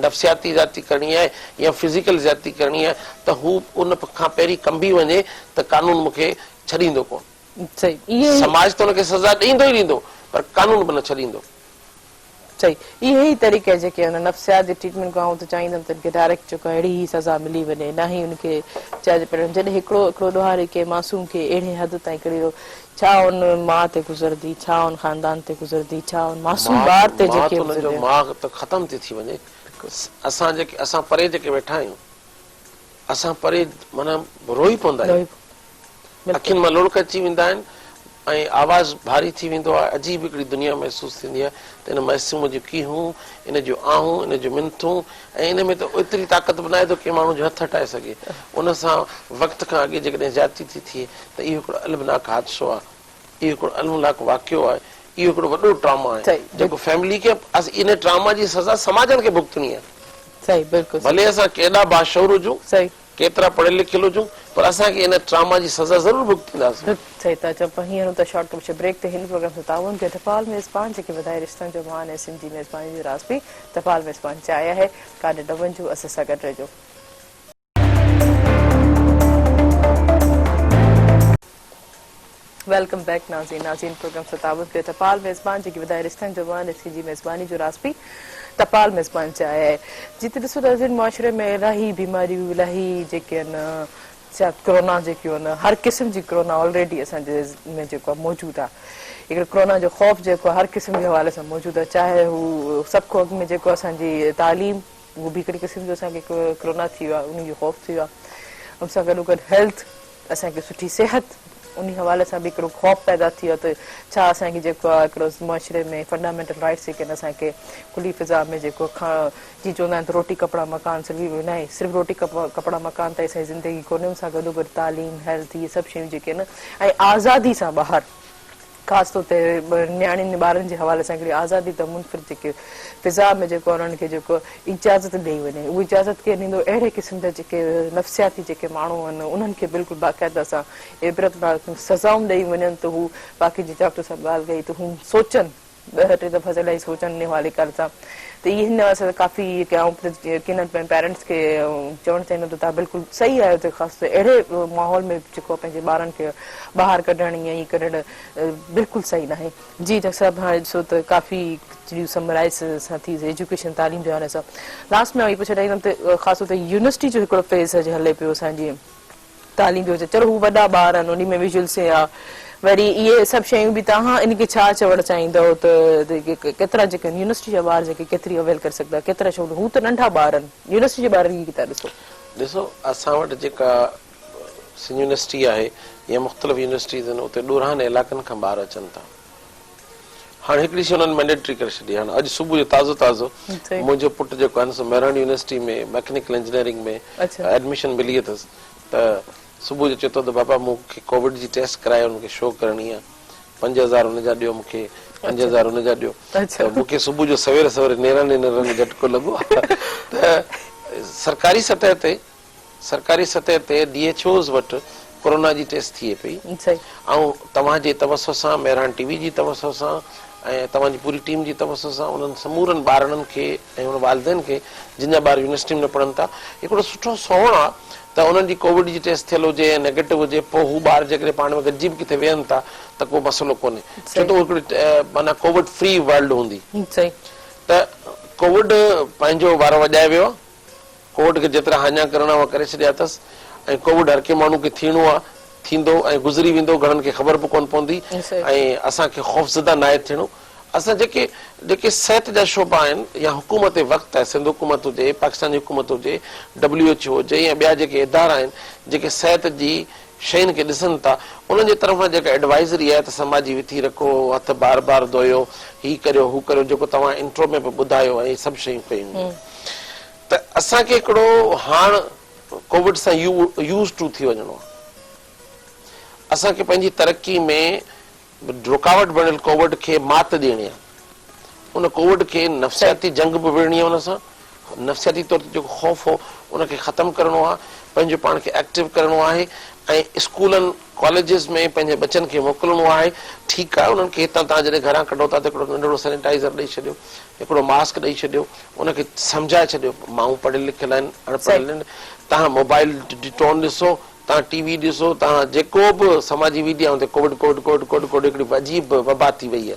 نفسياتي زيادتي ڪرڻي آهي يا فزيڪل زيادتي ڪرڻي آهي ته هو ان کان پهرين ڪنبي وڃي ته قانون مون کي ڇڏيندو ڪونه. سماج ته ان کي سزا ڏيندو ئي ڏيندو پر قانون به نه ڇڏيندو. صحيح اهي ئي طريقا جيڪي ان نفسيات جي ٽريٽمينٽ کان آئون ته چاهيندم ته ان کي ڊائريڪٽ جيڪو اهڙي ئي سزا ملي وڃي نه ئي ان کي چئجي پر جڏهن هڪڙو هڪڙو ڏوهاري ڪنهن معصوم کي اهڙي حد تائين ڪري ٿو ڇا ان ماء تي گذرندي ڇا ان خاندان تي گذرندي ڇا ان معصوم ٻار تي جيڪي گذرندي. ماء ته ختم ٿي ٿي وڃي اسان جيڪي اسان پري جيڪي ويٺا آهيون اسان پري معنيٰ روئي پوندا آهيون اکين مان لڙڪ اچي ويندا آهن ۽ آواز ڀاري ٿي ويندو آهي، عجيب هڪڙي دنيا محسوس ٿيندي آهي ته ان معصوم جون ڪيهون، ان جون آهون، ان جون منٿون ۽ ان ۾ ته ايتري طاقت به ناهي ته ڪنهن ماڻهو جو هٿ هٽائي سگهي. ان سان وقت کان اڳي جيڪڏهن زيادتي ٿي ٿئي ته اهو هڪڙو المناڪ حادثو آهي، اهو هڪڙو المناڪ واقعو آهي، اهو هڪڙو وڏو ٽراما آهي جيڪو فيملي کي ان ٽراما جي سزا سماجن کي ڀڳتڻي آهي. ڀلي اسان ڪيڏا باشعور هجون. ڪيترا پڙهيل لکيل هجون پر اسان کي ان ٽراما جي سزا ضرور ڀڳتينداسين. صحيح ٿا چئو پر هينئر هون ته شارٽ ڪمرشل بريڪ تي هن پروگرام سان تعاون ڪيو ٽپال ميزبان جيڪي وڌائي رشتن جو مان ۽ سنڌ جي ميزباني جو راز به ٽپال ميزبان چاء آهي ڪاڏي نه وڃجو اسان سان گڏ رهجو. Welcome back ناظرين ناظرين پروگرام سان تعاون ڪيو ٽپال ميزبان جيڪي وڌائي رشتن جو مان ۽ سنڌ جي ميزباني جو راز به ٽپال ميزبان چاء آهي جتي ڏسو ناظرين معاشري ۾ الاهي بيماريون الاهي جيڪي آهن ڪرونا جيڪيون آهن هر قسم جي ڪرونا آلريڊي اسان جي ۾ جيڪو آهي موجود آهي هڪڙو ڪرونا جو خوف جيڪو آهي هر قسم جي حوالي سان موجود آهي چاهي هو سڀ کان اڳ ۾ جيڪو اسان جي تعليم اهو به هڪڙي قسم جو اسان کي ڪرونا ٿي ويو آهي ان جو خوف ٿي ويو آهي ان سان گڏو گڏ هيلٿ اسان کي سٺي صحت انهي حوالي سان به هڪڙو خوف پيدا ٿي ويو ته ڇا اسان کي جيڪو آهي هڪڙو معاشري ۾ فنڊامينٽل رائٽس جيڪي آهن اسان کي کلي فضا ۾ جيڪو کان جيئن چوندا آهن ته روٽي ڪپڙا مڪان صرف اهو ناهي صرف روٽي ڪپڙا مڪان تائين اسان جي زندگي ڪونهي ان سان گڏو گڏ تعليم هيلٿ اهي سڀ شيون جيڪي آهن ۽ آزادي سان ٻاهر خاص طور تي نياڻين ۽ ٻارن جي حوالي سان هڪڙي آزادي ته منفرد جيڪي فضا ۾ جيڪو انهن کي جيڪو اجازت ڏئي وڃي اهو اجازت ڪير ڏيندو اهڙي قسم جا جيڪي نفسياتي جيڪي ماڻهو آهن انهن کي بلڪل باقاعده سان عبرتناڪ سزائون ڏئي وڃن ته هو باقي جي ڊاڪٽر صاحب ڳالهه ڪئي ته هو سوچن ٻه ٽي دفعا الائي سوچن ان حوالي ڪار سان ته اهي هن حوالي سان ڪافي آئون يقينن پنهنجي پيرنٽس کي چوڻ چاهيندم ته توهان بلڪل صحيح آهيو ته خاص طور اهڙي ماحول ۾ جيڪو پنهنجي ٻارن کي ٻاهر ڪڍڻ يا ائين ڪڍڻ بلڪل صحيح ناهي. جي ڊاڪٽر صاحب هاڻي ڏسو ته ڪافي چيزون سمرائز سان ٿي ايجوڪيشن تعليم جي حوالي سان لاسٽ ۾ آئون اهو پڇڻ چاهيندم ته خاص طور تي يونيورسٽي جو هڪڙو فيز هلي پيو اسان جي تعليم جو هجي چلو هو وڏا ٻار آهن انهي ۾ ويجوئلس يا وري اهي سڀ شيون به توهان ان کي ڇا چوڻ چاهيندؤ ته ڪيترا جيڪي يونيورسٽي جا ٻار جيڪي ڪيتري اويل ڪري سگهندا ڪيترا شعور هو ته ننڍا ٻار آهن يونيورسٽي جي ٻارن کي ٿا ڏسو. ڏسو اسان وٽ جيڪا سنڌ يونيورسٽي آهي يا مختلف يونيورسٽيز آهن اتي ڏورانهن علائقن کان ٻار اچن ٿا هاڻ هڪڙي شي انهن مينڊيٽري ڪري ڇڏي هاڻ اڄ صبح جو تازو تازو منهنجو پٽ جيڪو آهي سو Mehran university ۾ mechanical engineering ۾ admission ملي اٿس ته صبح جو چئي ٿو ته بابا مون کي ڪووڊ جي ٽيسٽ ڪرائي ان کي شو ڪرڻي آهي 5000 ان جا ڏيو مون کي 5000 ان جا ڏيو ته مون کي صبح جو سوير سوير نيرن نيرن جهٽڪو لڳو ته سرڪاري سطح تي سرڪاري سطح تي ڊي ايڇ اوز وٽ ڪورونا جي ٽيسٽ ٿئي پئي. آئون توهان جي توسط سان مهراڻ ٽي وي جي توسط سان ۽ توهان جي پوري ٽيم جي توسط سان انهن سمورن ٻارڙن کي ۽ انهن والدين کي جن جا ٻار يونيورسٽين ۾ پڙهن ٿا هڪڙو سٺو سوڻ آ ته انهن جي ڪووڊ جي ٽيسٽ ٿيل هجي ۽ نيگيٽو هجي پوء هو ٻار جيڪڏهن پاڻ ۾ گڏجي به ڪٿي ويهن ٿا ته ڪو مسئلو ڪونهي ڇو ته اهو هڪڙي معنيٰ ڪووڊ فري ورلڊ هوندي ته ڪووڊ پنهنجو وارو وڄائي ويو آ. ڪووڊ کي جيترا هاڃا ڪرڻا هئا ڪري ڇڏيا اٿس ۽ ڪووڊ هر ڪنهن ماڻهو کي ٿيڻو آ ٿيندو ۽ گذري ويندو گهڻن کي خبر به ڪونه پوندي ۽ اسان کي خوفزده ناهي ٿيڻو. اسان جيڪي جيڪي صحت جا شعبا آهن يا حڪومت وقت آهي سنڌ حڪومت هجي پاڪستان جي حڪومت هجي ڊبليو ايڇ او هجي يا ٻيا جيڪي ادارا آهن جيڪي صحت جي شين کي ڏسن ٿا انهن جي طرفان جيڪا ايڊوائزري آهي ته سماجي وٿي رکو هٿ بار بار ڌويو هي ڪريو هو ڪريو جيڪو توهان انٽرو ۾ به ٻڌايو ۽ سڀ شيون ڪيون ويون ته اسان کي هڪڙو هاڻ ڪووڊ سان يوز ٽو ٿي وڃڻو آهي اسان کي پنهنجي ترقي ۾ رڪاوٽ بڻيل ڪووڊ کي مات ڏيڻي آهي. ان ڪووڊ کي نفسياتي جنگ به وڙهڻي آهي ان سان، نفسياتي طور تي جيڪو خوف هو ان کي ختم ڪرڻو آهي، پنهنجو پاڻ کي ايڪٽو ڪرڻو آهي ۽ اسڪولن ڪاليجز ۾ پنهنجي ٻچن کي موڪلڻو آهي. ٺيڪ آهي انهن کي هتان تان جڏهن گهران ڪڍو ٿا ته هڪڙو ننڍڙو سينيٽائيزر ڏئي ڇڏيو، هڪڙو ماسڪ ڏئي ڇڏيو، ان کي سمجهائي ڇڏيو، مائون پڙهيل لکيل آهن، اڻ پڙهيل آهن، تهان موبائل ٽون ڏسو، توهان ٽي وي ڏسو، توهان جيڪو به سماجي ميڊيا هوندي Covid Covid Covid Covid Covid هڪڙي عجيب وبا ٿي وئي آهي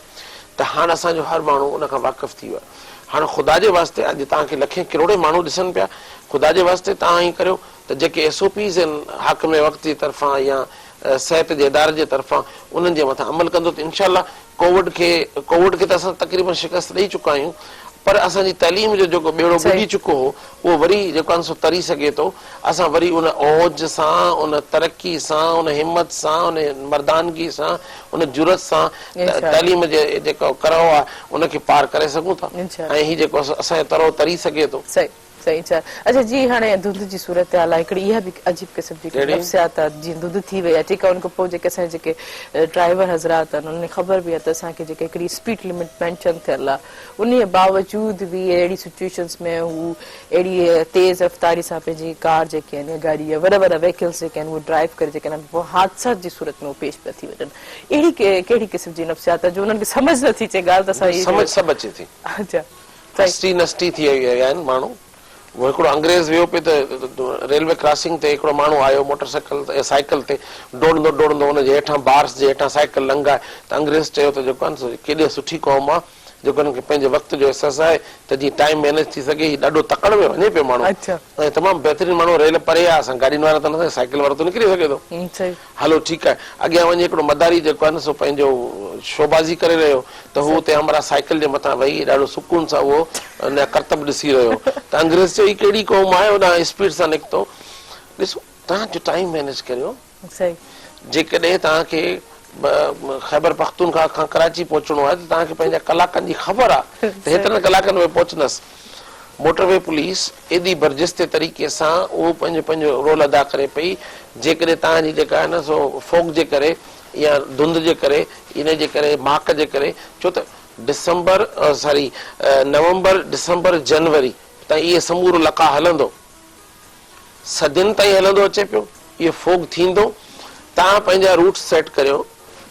ته هاڻ اسان جو هر ماڻهو ان کان واقف ٿي ويو آهي. هاڻ خدا جي واسطي اڄ توهان کي لکين ڪروڙين ماڻهو ڏسن پيا، خدا جي واسطي توهان ائين ڪريو ته جيڪي ايس او پيز آهن حاڪم وقت جي طرفان يا صحت جي ادارن جي طرفان انهن جي مٿان عمل ڪندو ته انشاء الله ڪووڊ کي ڪووڊ کي ته اسان تقريبن شڪست ڏئي چڪا آهيون پر اسان جي تعليم جو جيڪو ٻيڙو ٻڏي چڪو هو اهو وري جيڪو آهي سو تري سگهي ٿو اسان وري ان اوج سان ان ترقي سان ان همت سان ان مردانگي سان ان جرئت سان تعليم جي جيڪو ڪرهو آهي ان کي پار ڪري سگهون ٿا ۽ هي جيڪو اسان جو ترهو تري سگهي ٿو. صحيح ڇا اڇا جي هاڻي ڌنڌ جي صورتحال آهي هڪڙي اها به عجيب قسم جي هڪڙي نفسيات آهي جيئن ڌنڌ ٿي وئي آهي ٺيڪ آهي ان کان پوء جيڪي اسان جا جيڪي ڊرائيور حضرات آهن انهن کي خبر به آهي ته اسان کي جيڪي هڪڙي اسپيڊ لمٽ مينشن ٿيل آهي انهي باوجود به اهڙي سچويشنس ۾ هو اهڙي تيز رفتاري سان پنهنجي ڪار جيڪي آهن يا گاڏي يا وڏا وڏا وهيڪلس جيڪي آهن اهي ڊرائيو ڪري جيڪي آهن پوء حادثات جي صورت ۾ هو پيش پيا ٿي وڃن اهڙي ڪهڙي قسم جي نفسيات آهي جو انهن کي سمجهه نٿي اچي ڳالهه ته اسان سمجهه سڀ اچي ٿي. اڇا هسٽي نسٽي ٿي ويا آهن ماڻهو. هو هڪڙو انگريز ويو پئي ته ريلوي ڪراسنگ تي هڪڙو ماڻهو آيو موٽر سائيڪل تي سائيڪل تي ڊوڙندو ڊوڙندو ان جي هيٺان بارس جي هيٺان سائيڪل لنگهائي ته انگريز چيو ته جيڪو آهي نه سو ڪيڏي سٺي قوم آهي جيڪو هنن کي پنهنجي وقت جو احساس آهي ته جيئن ٽائيم مينيج ٿي سگهي هي ڏاڍو تڪڙ ۾ وڃي پيو ماڻهو ۽ تمام بهترين ماڻهو ريل پري آهي اسان گاڏين وارا ته نه سائيڪل وارو ته نڪري سگهي ٿو. هلو ٺيڪ آهي. اڳيان وڃي هڪڙو مداري جيڪو آهي نه سو پنهنجو شوبازي ڪري رهيو ته هو اتي همراهه سائيڪل جي مٿان ويهي ڏاڍو سڪون سان اهو ان جا ڪرتب ڏسي رهيو هو ته انگريز چيو هي ڪهڙي قوم آهي هوڏانهن اسپيڊ سان نڪتو. ڏسو توهان جو ٽائيم مينيج ڪريو. جيڪڏهن توهان کي خيبر پختونخواهه کان ڪراچي پهچڻو آهي ته توهان کي پنهنجا ڪلاڪن جي خبر آهي ته هيترن ڪلاڪن ۾ پهچندس. موٽر وي پوليس ايڏي برجستي طريقي سان اهو پنهنجو پنهنجو رول ادا ڪري پئي جيڪڏهن توهان جي جيڪا آهي نه سو فوگ جي ڪري يا ڌنڌ جي ڪري ان جي ڪري ماڪ جي ڪري ڇو ته ڊسمبر ساري نومبر ڊسمبر جنوري تائين اهي سمورو لقاء هلندو صدين تائين هلندو اچي پيو اهو فوگ ٿيندو توهان پنهنجا روٽس سيٽ ڪريو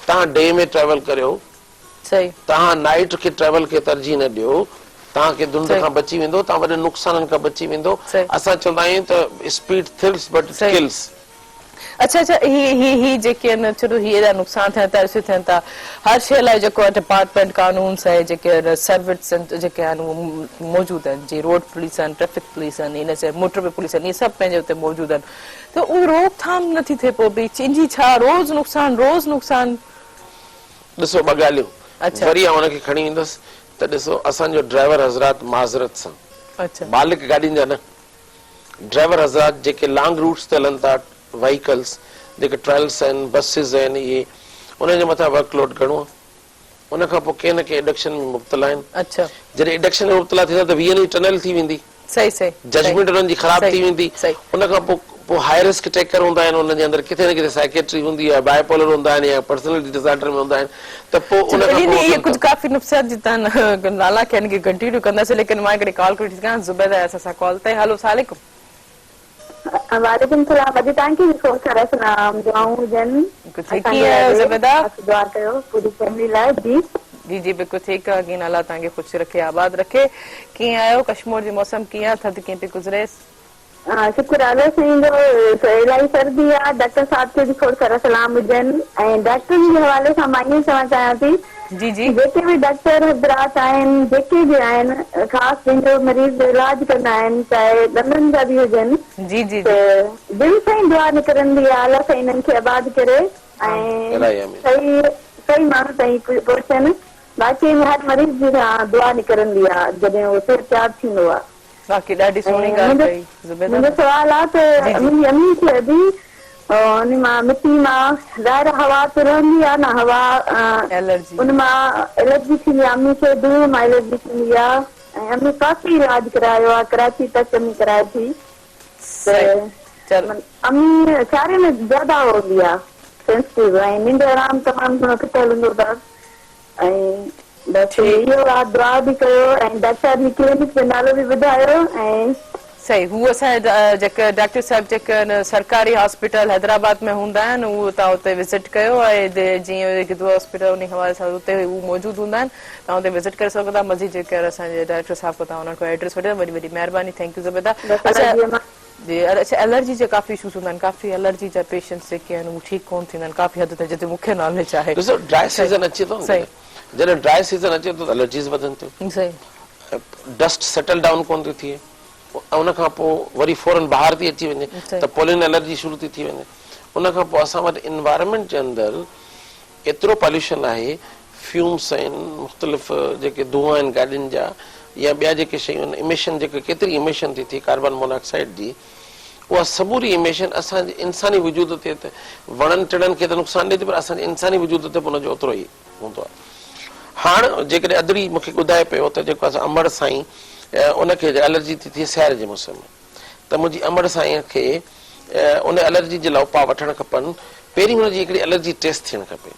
توهان ڊي ۾ ٽريول ڪريو توهان نائيٽ کي ٽريول کي ترجيح نه ڏيو، توهان کي ڌنڌ کان بچي ويندو، توهان وڏن نقصانن کان بچي ويندو، اسان چوندا آهيون ته اسپيڊ ٿرلز بٽ it kills. اڇا اڇا هي هي هي جيڪي آهن ڇڏو هي ايڏا نقصان ٿين ٿا ڏسو ٿين ٿا هر شيء لاء جيڪو آهي ڊپارٽمينٽ قانون آهي جيڪي سروٽس آهن جيڪي آهن اهي موجود آهن جي روڊ پوليس آهن ٽريفڪ پوليس آهن ان سي موٽر وي پوليس آهن اهي سڀ پنهنجي اتي موجود آهن ته اهو روڪ ٿام نٿي ٿئي پوء به انجي ڇا روز نقصان روز نقصان. ڏسو ٻه ڳالهيون وري آئون ان کي کڻي ايندس ته ڏسو اسان جو ڊرائيور حضرات معذرت سان مالڪ گاڏين جا نه ڊرائيور حضرات جيڪي لانگ روٽس تي هلن ٿا وهيڪلس جيڪي ٽريلس آهن بسز آهن اهي انهن جي مٿان ورڪ لوڊ گهڻو آهي ان کان پوء ڪي نه ڪي ايڊڪشن ۾ مبتلا آهن جڏهن ايڊڪشن ۾ مبتلا ٿيندا ته ويهن جي ٽنل ٿي ويندي صحيح صحيح ججمينٽ انهن جي خراب ٿي ويندي ان کان پوء پوء هاء رسڪ ٽيڪر هوندا آهن انهن جي اندر ڪٿي نه ڪٿي سائيڪيٽري هوندي آهي بائي پولر هوندا آهن يا پرسنلٽي ڊس آرڊر ۾ هوندا آهن ته پوء ان کان پوء اهي ڪجهه ڪافي نفسيات جي تان نالا کي کي ڪنٽينيو ڪنداسين ليڪن مان هڪڙي ڪال ڪري ٿي سگهان زبيده اسان سان ڪال تي هلو السلام عليڪم. وعليڪم السلام ادي توهان کي به کوڙ سارا سلام دعائون هجن ٺيڪ آهيو زبيده دعا ڪيو پوري فيملي لاء جي. جي جي بلڪل ٺيڪ آ اگين الله توهان کي خوش رکي آباد رکي ڪيئن آهيو ڪشمور جي موسم ڪيئن آ ٿڌ ڪيئن پئي گذري. شڪر آ الله سائين جو الاهي سردي آ ڊاڪٽر صاحب کي به کوڙ سارا سلام هجن ۽ ڊاڪٽرن جي حوالي سان مان ائين چوڻ چاهيان ٿي جي جي. جيڪي به ڊاڪٽر حضرات آهن جيڪي به آهن خاص جنهن جو مريض جو علاج ڪندا آهن چاهي ڏندن جا به هجن جي جي ته دل سان ئي دعا نڪرندي آ الله سائين انهن کي آباد ڪري ۽ الهي آمين. صحيح صحيح ماڻهو تائين پهچن. واقعي ۾ هر مريض جي دعا نڪرندي آ جڏهن اهو صحتياب ٿيندو آ. واقعي ڏاڍي سهڻي ڳالهه ڪئي زبيده. منهنجو سوال آ ته منهنجي امي کي ادي ان مان مٽي مان ظاهر آ هوا ته رهندي آ نه هوا ان مان الرجي ٿيندي آ امي کي دونهين مان الرجي ٿيندي آ ۽ امي ڪافي علاج ڪرايو آ ڪراچي تڪ امي ڪرائي ٿي ته امي سياري ۾ زياده هوندي آ سينسٽو ۽ ننڊ آرام تمام گهڻو کٽل هوندو اٿس ۽ بس اهو آ دعا به ڪيو ۽ ڊاڪٽر صاحب جي ڪلينڪ جو نالو به ٻڌايو ۽. صحيح هو اسان جا جيڪي ڊاڪٽر صاحب جيڪي آهن سرڪاري هاسپيٽل حيدرآباد ۾ هوندا آهن اهو توهان اتي وزٽ ڪيو ۽ جيئن گدو هاسپيٽل انهي حوالي سان اتي هو موجود هوندا آهن توهان اتي وزٽ ڪري سگهو ٿا مزيد جيڪي اسان جي ڊائريڪٽر صاحب کان توهان انهن کان ايڊريس وٺي وڏي وڏي مهرباني thank you Zubaida اڇا جي اڇا الرجي جا ڪافي اشوز هوندا آهن ڪافي الرجي جا پيشنٽس جيڪي آهن اهي ٺيڪ ڪون ٿيندا آهن ڪافي حد تائين جتي مون کي ناليج آهي ڏسو ڊرائي سيزن اچي ٿو نه جڏهن ڊرائي سيزن اچي ٿو ته الرجيز وڌن ٿيون صحيح ڊسٽ سيٽل ڊائون ڪون ٿي ٿئي ۽ ان کان پوء وري فورن بهار ٿي اچي وڃي ته پولين الرجي شروع ٿي ٿي وڃي ان کان پوء اسان وٽ انوائرمينٽ جي اندر ايترو پاليوشن آهي، فيومس آهن، مختلف جيڪي دونهان آهن گاڏين جا يا ٻيا جيڪي شيون آهن، اميشن جيڪي ڪيتري اميشن ٿي ٿئي ڪاربان موناڪسائيڊ جي، اها سموري اميشن اسان جي انساني وجود تي ته وڻن ٽڻن کي ته نقصان ڏئي ٿي پر اسان جي انساني وجود تي به ان جو اوترو ئي هوندو آهي. هاڻ جيڪڏهن ادڙي مون کي ٻڌائي پيو ته جيڪو اسان امڙ سائين ان کي الرجي ٿي ٿئي سياري جي موسم ۾. ته منهنجي امڙ سائين کي ان الرجي جي لاء اپاء وٺڻ کپن. پهرين هن جي هڪڙي الرجي ٽيسٽ ٿيڻ کپي.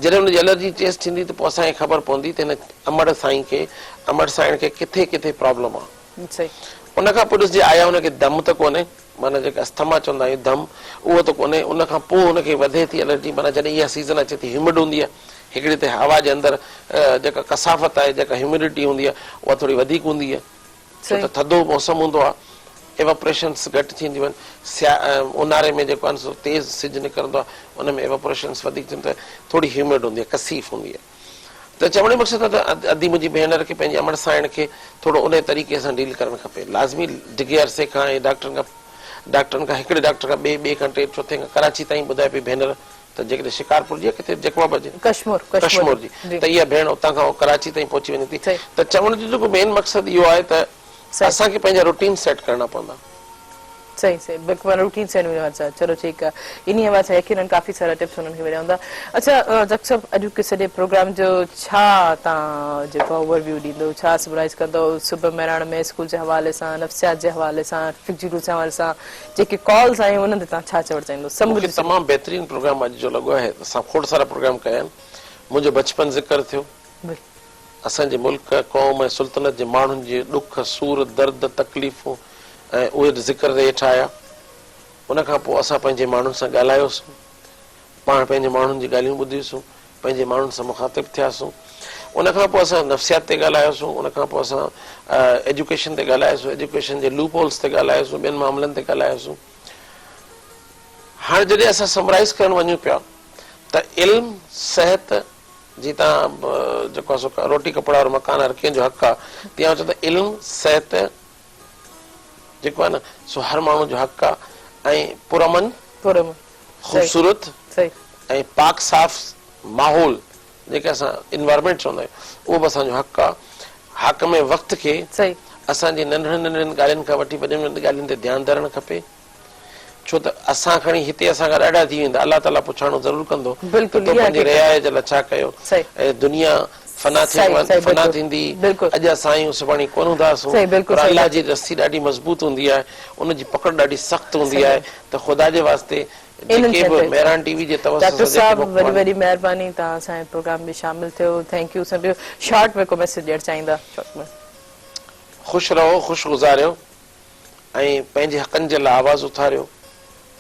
جڏهن هن جي الرجي ٽيسٽ ٿيندي ته پوء اسان کي خبر پوندي ته هن امڙ سائين کي امڙ سائڻ کي ڪٿي ڪٿي پرابلم آ. ان کان پوء ڏسجي آيا هن کي دم ته ڪونهي معنيٰ جيڪي اسٿما چوندا آهيون دم اهو ته ڪونهي ان کان پوء هن کي وڌي ٿي الرجي معنيٰ جڏهن اها سيزن اچي ٿي هيومڊ هوندي آهي هڪڙي ته هوا جي اندر جيڪا ڪثافت آهي جيڪا هيومڊٽي هوندي آهي اها ٿوري وڌيڪ هوندي آهي. ڇو ته ٿڌو موسم هوندو آهي، ايواپريشنس گهٽ ٿينديون آهن، سيا اونهاري ۾ جيڪو آهي سو تيز سج نڪرندو آهي، ان ۾ ايواپريشنس وڌيڪ ٿينديون ته ٿوري هيومڊ هوندي آهي، ڪثيف هوندي آهي. ته چوڻ جو مقصد آهي ته ادي منهنجي ڀينر کي پنهنجي امڙ سائڻ کي ٿورو انهي طريقي سان ڊيل ڪرڻ کپي. لازمي ڊگهي عرصي کان ۽ ڊاڪٽرن کان ڊاڪٽرن کان هڪڙي ڊاڪٽر کان ٻئي، ٻئي کان ٽئين، چوٿين کان ڪراچي تائين ٻڌائي پئي ڀينر ته جيڪڏهن شڪارپور جي يا ڪٿي جيڪب آباد جي ڪشمور ڪشمور جي ته اها ڀيڻ اتان کان ڪراچي تائين پهچي وڃي ٿي ته چوڻ جو جيڪو مين مقصد اهو آهي ته اسان کي پنهنجا روٽين سيٽ ڪرڻا پوندا. صحيح صحيح بلڪل معنيٰ روٽين سيٽ هجڻ اڇا چلو ٺيڪ آهي انهي حوالي سان يقينن ڪافي سارا ٽپس انهن کي مليا هوندا اڇا ڊاڪٽر صاحب اڄوڪي سڄي پروگرام جو ڇا تان جيڪو اوور ويو ڏيندو ڇا سمرائز ڪندو صبح مهراڻ ۾ اسڪول جي حوالي سان نفسيات جي حوالي سان فڪ جي حوالي سان جيڪي ڪالز آيون انهن تي توهان ڇا چوڻ چاهيندو مون کي تمام بهترين پروگرام اڄ جو لڳو آهي اسان کوڙ سارا پروگرام ڪيا آهن منهنجو بچپن ذڪر ٿيو اسان جي ملڪ قوم ۽ سلطنت جي ماڻهن جي ڏک سور درد تڪليفون ۽ اهي ذڪر تي هيٺ آيا ان کان پوء اسان پنهنجي ماڻهن سان ڳالهايوسون پاڻ پنهنجي ماڻهن جي ڳالهيون ٻڌيوسون پنهنجي ماڻهن سان مخاطب ٿياسون ان کان پوء اسان نفسيات تي ڳالهايوسون ان کان پوء اسان ايجوڪيشن تي ڳالهايوسون ايجوڪيشن جي لوپ هولز تي ڳالهايوسون ٻين معاملن تي ڳالهايوسون هاڻي جڏهن اسان سمرائز ڪرڻ وڃون پيا ته علم صحت جي تان جيڪو آهي سو روٽي ڪپڙا اور مڪان هر ڪنهن جو حق آهي تيئن آئون چوان ته علم صحت جيڪو آهي نه سو هر ماڻهو جو حق آهي ۽ پرامن خوبصورت ۽ پاڪ صاف ماحول جيڪي اسان انوائرمينٽ چوندا آهيون اهو به اسان جو حق آهي. حاڪم وقت کي اسان جي ننڍڙين ننڍڙين ڳالهين کان وٺي وڏين وڏين ڳالهين تي ڌيان ڌرڻ کپي ڇو ته اسان کڻي هتي اسان کان ڏاڍا ٿي ويندا الله تعاليٰ پڇاڻو ضرور ڪندو ته تو پنهنجي رعايا جي لاء ڇا ڪيو ۽ دنيا فنا ٿي فنا ٿيندي اڄ اسان آهيون سڀاڻي ڪونه هونداسون پر الله جي رسي ڏاڍي مضبوط هوندي آهي ان جي پڪڙ ڏاڍي سخت هوندي آهي ته خدا جي واسطي جيڪي به مهراڻ ٽي وي جي توسط ڊاڪٽر سان جيڪي صاحب به وڏي وڏي مهرباني توهان اسان جي پروگرام ۾ شامل ٿيو thank you سڀ شارٽ ۾ ڪو ميسيج ڏيڻ چاهيندا شارٽ ۾. خوش رهو خوش گذاريو ۽ پنهنجي حقن جي لاء آواز اٿاريو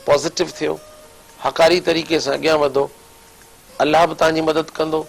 پازيٽو ٿيو هاڪاري طريقي سان اڳيان وڌو الله به توهان جي مدد ڪندو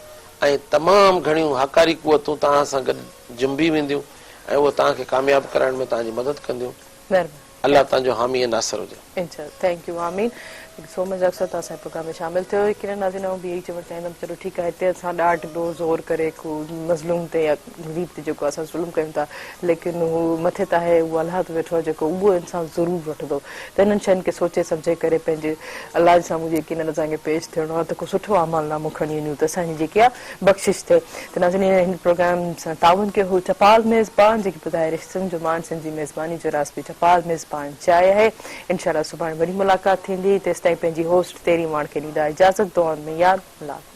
۽ تمام گهڻيون هاڪاري قوتون توهان سان گڏ جنبي وينديون ۽ اهي توهان کي ڪامياب ڪرائڻ ۾ توهان جي مدد ڪنديون. مهرباني. الله توهان جو حامي ۽ ناصر هجي. انشاء الله thank you آمين. Thank you so much doctor صاحب توهان اسان جي پروگرام ۾ شامل ٿيو. يقينن ناظرين آئون به اهو ئي چوڻ چاهيندم چلو ٺيڪ آهي هتي اسان ڏاڍ ڏوهه زور ڪري ڪو مظلوم تي يا غريب تي جيڪو اسان ظلم ڪيون ٿا ليڪن هو مٿي ته آهي اهو الله ته ويٺو آهي جيڪو اهو انسان ضرور وٺندو ته انهن شين کي سوچي سمجهي ڪري پنهنجي الله جي سامهون يقينن اسان کي پيش ٿيڻو آهي ته ڪو سٺو اعمال نامو کڻي وڃون ته اسان جي جيڪي آهي بخشش ٿئي ته ناظرين هن پروگرام سان تعاون ڪيو هو چپال ميزبان جيڪي ٻڌائي رشتن جو مان سنڌ جي ميزباني جو راز به چپال ميزبان چاء آهي. انشاء الله سڀاڻي وري ملاقات ٿيندي تيستائين پنهنجي هوسٽ تيري ماڻ کي ڏيندا اجازت دعائن ۾ ياد الله حافظ.